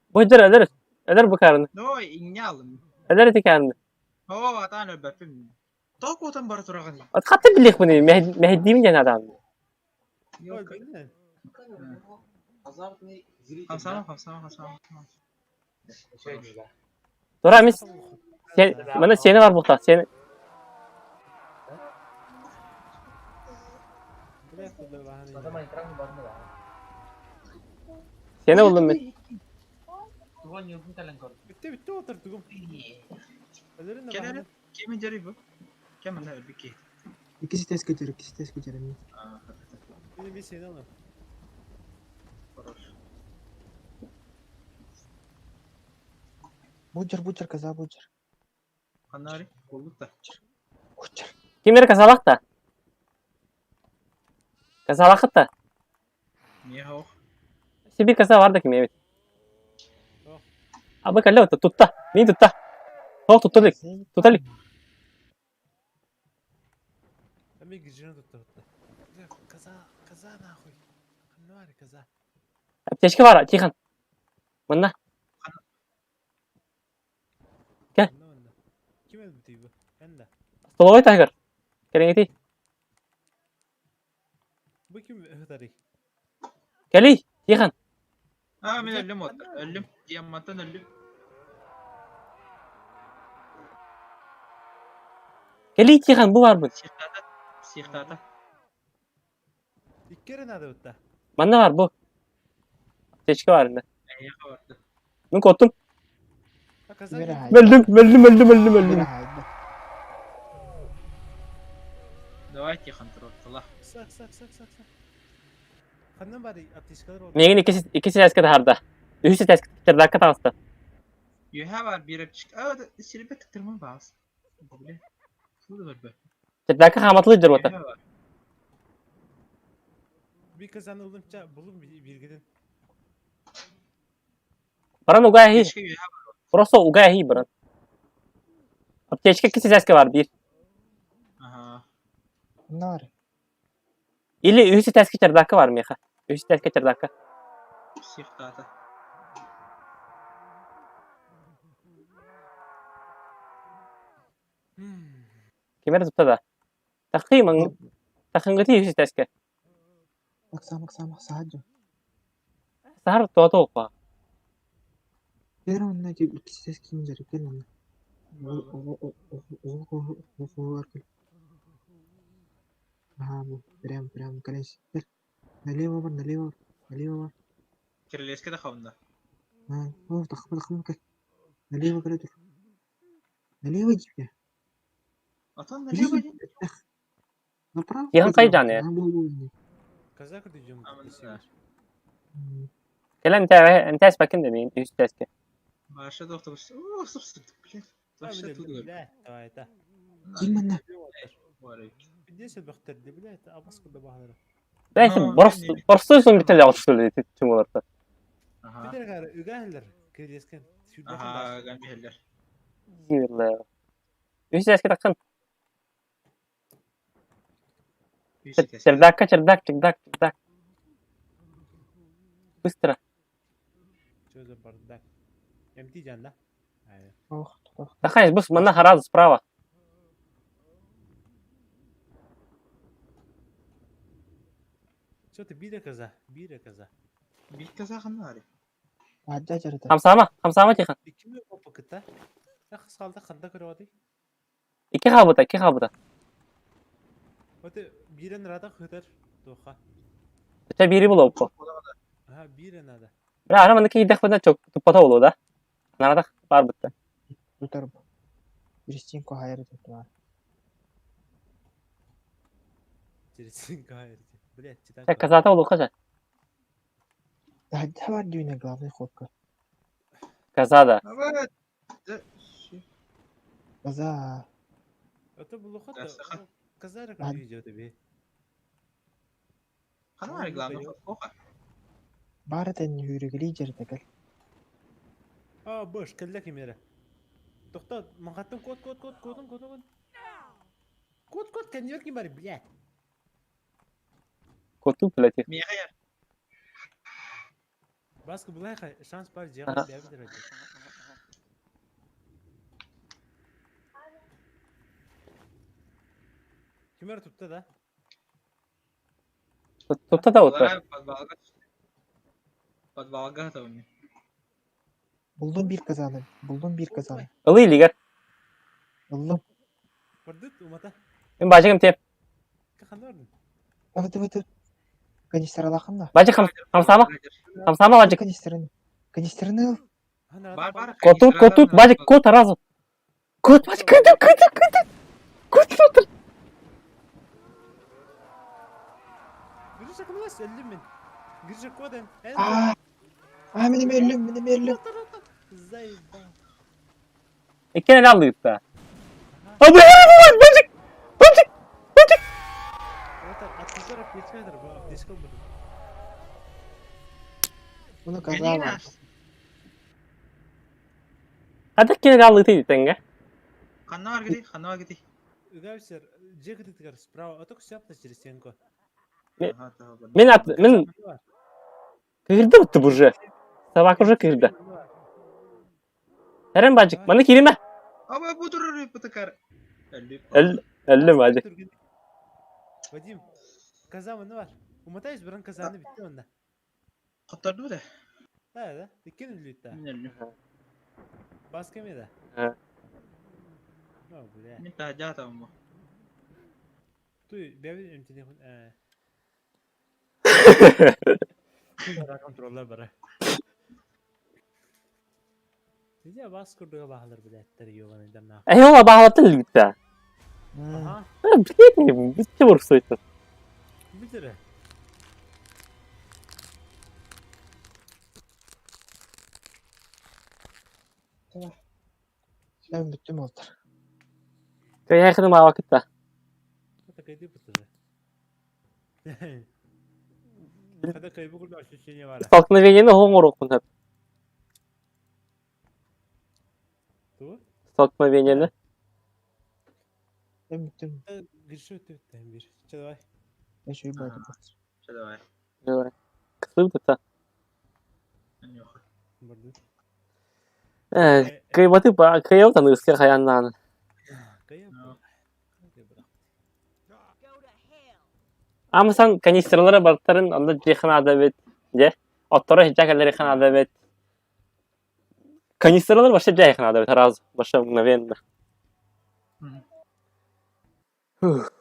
Speaker 1: Бу жер элер. Элер бу карны.
Speaker 2: Но иңне алым.
Speaker 1: Элер тикарны.
Speaker 2: О, атан өлбәппин. То котан бара тураган.
Speaker 1: От хатты билих буны. Мехдим ден адам.
Speaker 2: Хамсама, хамсама, хамсама.
Speaker 1: Тура мис. Сен, мына сени бар бухта. Сени. Сени булдум мен.
Speaker 3: Bitti bitti otur tugum.
Speaker 2: Кел әле. Кеме жери бу? Кем анда өлбүк ки.
Speaker 4: Иккис тес көтөр, иккис тес көтөр.
Speaker 3: Мин bir seni alayım.
Speaker 2: Хорош.
Speaker 4: Бучер, бучер, коза, бучер.
Speaker 2: Канари, болдук да.
Speaker 4: Бучер.
Speaker 1: Кимер казалак та? Казалакыт та.
Speaker 2: Не хох.
Speaker 1: Сибир каза бар да ким эбит. Абы калле тутта. Мин тутта. Тох тутталык. Туталык.
Speaker 3: Мен гижini tuttu. Коза, коза нахуй. Канари коза.
Speaker 1: Аптечка бар, Тихан. Мында. Gel.
Speaker 3: Ким өлбүтүй бу? Мен да.
Speaker 1: Столовой тагыр. Кереңети.
Speaker 3: Бу ким өтарый?
Speaker 1: Кели, Тихан.
Speaker 2: А, мен өллүм от. Өллүм. Диаманттан өллүм.
Speaker 1: Кели, Тихан, бу бар бу.
Speaker 2: Сихтата. Сихтата.
Speaker 3: Иккере надо бутта.
Speaker 1: Манда бар бу. Аптечка бар инде.
Speaker 2: Эйха барды.
Speaker 1: Мин коттум.
Speaker 3: Коза.
Speaker 4: Кимер хайда.
Speaker 1: Өлдүм, өлдүм, өлдүм, өлдүм,
Speaker 4: Кимер
Speaker 1: өлдүм.
Speaker 4: хайда.
Speaker 2: Давай Тихан туруптала.
Speaker 3: Сак, сак, сак, сак, сак. Ханнан бari аптечкалар бар.
Speaker 1: Мегин икки икки тәске тахарда. Үс тәске тердакка тагыста.
Speaker 2: Юха бар бир аптечка. А, силбе тыктырма бас. Биле. Шуду бар бу.
Speaker 1: Тердакка хаматлы жер бота.
Speaker 2: Юха бар.
Speaker 3: Bir kazanı bulunca bulun birgidin.
Speaker 1: Баран угай хи.
Speaker 2: Аптечка юха
Speaker 1: Просто угай хи баран. Аптечка икки тәске бар бир.
Speaker 2: Ага.
Speaker 4: Мында бар.
Speaker 1: Или үс тәске тердакка бар меха. Үс тәске тердакка.
Speaker 2: Сихтата.
Speaker 1: Кемер тутта да. Тахы маң тахынгыти үс тәске.
Speaker 4: Макса, макса, макса, хаджы.
Speaker 1: Сахар туата опа.
Speaker 4: Кел онна иккис тес ким жери, кел онна. Ого, кел. Ага, бу. Прям, прям, калеш. Кел. Налево бар, налево бар, налево бар.
Speaker 2: Кирилеске да хавында.
Speaker 4: А, о, тахма, тахма, кел. Налево кел тур. Налево иди.
Speaker 2: Атан налево.
Speaker 4: Направо.
Speaker 1: Тихан кайдан я?
Speaker 4: А, бу, бу, бу.
Speaker 3: Коза күрдү
Speaker 2: Амында.
Speaker 1: Келен тәс бакын да мин үс тәске.
Speaker 2: Маша доктор. О, стоп, стоп, блин. Вообще тут.
Speaker 3: Бля, давай это.
Speaker 4: Ким мында?
Speaker 3: Десять бахтарды, бля, это абас куда бахтары.
Speaker 1: Бәйсин просто просто сон бител ягыш сөйлөйт чуңолорто.
Speaker 2: Ага.
Speaker 3: Бүтэр үгэһэллэр кирилиэскэ сүүрбэхэн
Speaker 2: Ага,
Speaker 3: баар.
Speaker 2: ган биһэллэр.
Speaker 1: Дииллэр. Үс эски тахсан.
Speaker 2: Үс этээс.
Speaker 1: Чердакка, чердак, чердак, чердак. Быстро.
Speaker 3: Что за бардак? МТ жан да? Ай.
Speaker 4: Ох, ох.
Speaker 1: Тахай, бус, манна сразу справа.
Speaker 3: Что ты бире коза? Бире коза.
Speaker 2: Биир казахын ари.
Speaker 4: Адда жарыта.
Speaker 1: Хамсама, хамсама тихан.
Speaker 3: Кими опыкыта? Хас қалды қанда көріп отыр?
Speaker 1: Икки хаалбыта, икки хаалбыта.
Speaker 3: Оты бирен рада хытар тоха.
Speaker 1: Өтө биири булуоппу.
Speaker 3: Ага, бире надо.
Speaker 1: Бля, ара манна киирдэхпинэ туппата буолуо да? Наратах баар бытта.
Speaker 4: Тутар бу. Кристинко хайыр тутуар.
Speaker 3: Через гайрти. Блять, читать.
Speaker 1: Чэ, казата буолуохха чэ.
Speaker 4: Адда бар дүйнэ главный ходка.
Speaker 1: Каза да.
Speaker 2: Ава, да, щи.
Speaker 4: Коза.
Speaker 3: Это было хата.
Speaker 2: Да, саха.
Speaker 3: Казара
Speaker 4: А.
Speaker 3: как видео тебе.
Speaker 2: Хана ари главный оха.
Speaker 4: Баартан хүрүгүлүй жарыта кэл.
Speaker 3: А, баш, кэллэ кемере. Тохта, махаттым код, код, код, кодун, кодун, код. Код, код, конверт не бар, блядь.
Speaker 1: Коту, блядь, их.
Speaker 2: Миэхэ яр.
Speaker 3: Баска булайха, шанс бар
Speaker 1: Ага.
Speaker 3: жега бәбидер. Кемер тутта да?
Speaker 1: Тутта да утта.
Speaker 2: Лара подвалга. Подвалга готовы.
Speaker 4: Булдум бир казаны. Булдум бир казаны.
Speaker 1: Ылый илигэр.
Speaker 4: Ыллым.
Speaker 3: Бардыт умата.
Speaker 1: Мин баажыгым тиэп.
Speaker 3: Каханда бардын?
Speaker 4: Давай, давай, давай. Канистралахын да.
Speaker 1: Баажык хам хамсама. Хамсама баажык.
Speaker 4: Канистраны. Канистраны ыл.
Speaker 2: Бар, бар.
Speaker 1: Котут, котут, баажык, кот сразу. Кот, баажык, кыды, кыды, кыды. Кот отыр.
Speaker 3: Гриша кымлас өлдүм мен. Гриша коден.
Speaker 4: А, а, мин өллүм, мин өллүм.
Speaker 3: Заебал.
Speaker 1: Икки эле алыытта. А бля, баажык. Баажык. Баажык.
Speaker 3: Это от аптечка бу аптечка бу.
Speaker 4: Муну каза бар.
Speaker 1: Хата кини алыыты диттенге.
Speaker 2: Ханна бар гidi, ханна бар гidi.
Speaker 3: Үгәвсер, жекітігер справа, а только сяпта через стенку.
Speaker 1: Мен-
Speaker 2: Ага, та, бар.
Speaker 1: Мен ат мен кыырды бутты уже. Собака уже кыырды. Эрен баажык, маны кириме.
Speaker 2: Ава, бу турur бутакар. Өллүп.
Speaker 1: Өл өллүм баажык.
Speaker 3: Вадим, каза маны бар. Уматайыз бұрын казаны бітті онда.
Speaker 2: Коттарды да.
Speaker 3: Да, да, иккен үлүт да.
Speaker 2: Мен өллүм.
Speaker 3: Баска ме да?
Speaker 1: Ага.
Speaker 3: О, бля.
Speaker 2: Мен та жаатам бу.
Speaker 3: Туй, бәбі эмтене хүн. Контроллар бара. Нельзя бас курдуга бахалар блядь, ёбаный да
Speaker 1: Эй, ола баалатын лүтта.
Speaker 3: Ага,
Speaker 1: Билет, бүтте бурсуйт.
Speaker 3: билдире.
Speaker 4: Мен бүттүм олтыр.
Speaker 1: Каяхны маавакытта.
Speaker 3: Это кайды бутыры. Когда кайбы курду ощущение бар.
Speaker 1: Столкновениени хоңорукпун хап.
Speaker 3: Ту?
Speaker 1: Столкновениени.
Speaker 4: Мен бүттүм.
Speaker 3: Гриша өтү бир. Че давай.
Speaker 4: Мен шүй барды.
Speaker 2: Че давай.
Speaker 1: Кысып
Speaker 2: Нюха.
Speaker 3: Барды.
Speaker 1: Э, кыйбаты ба, кыйып таныска хаяннан.
Speaker 3: Кая.
Speaker 2: Ну.
Speaker 1: Амасан канистралары бартарын онда жихана бит. Же? Отторо хижакалары хана бит. Канистралар вообще жайхана бит сразу, вообще мгновенно.
Speaker 2: Мгм.
Speaker 1: Фух.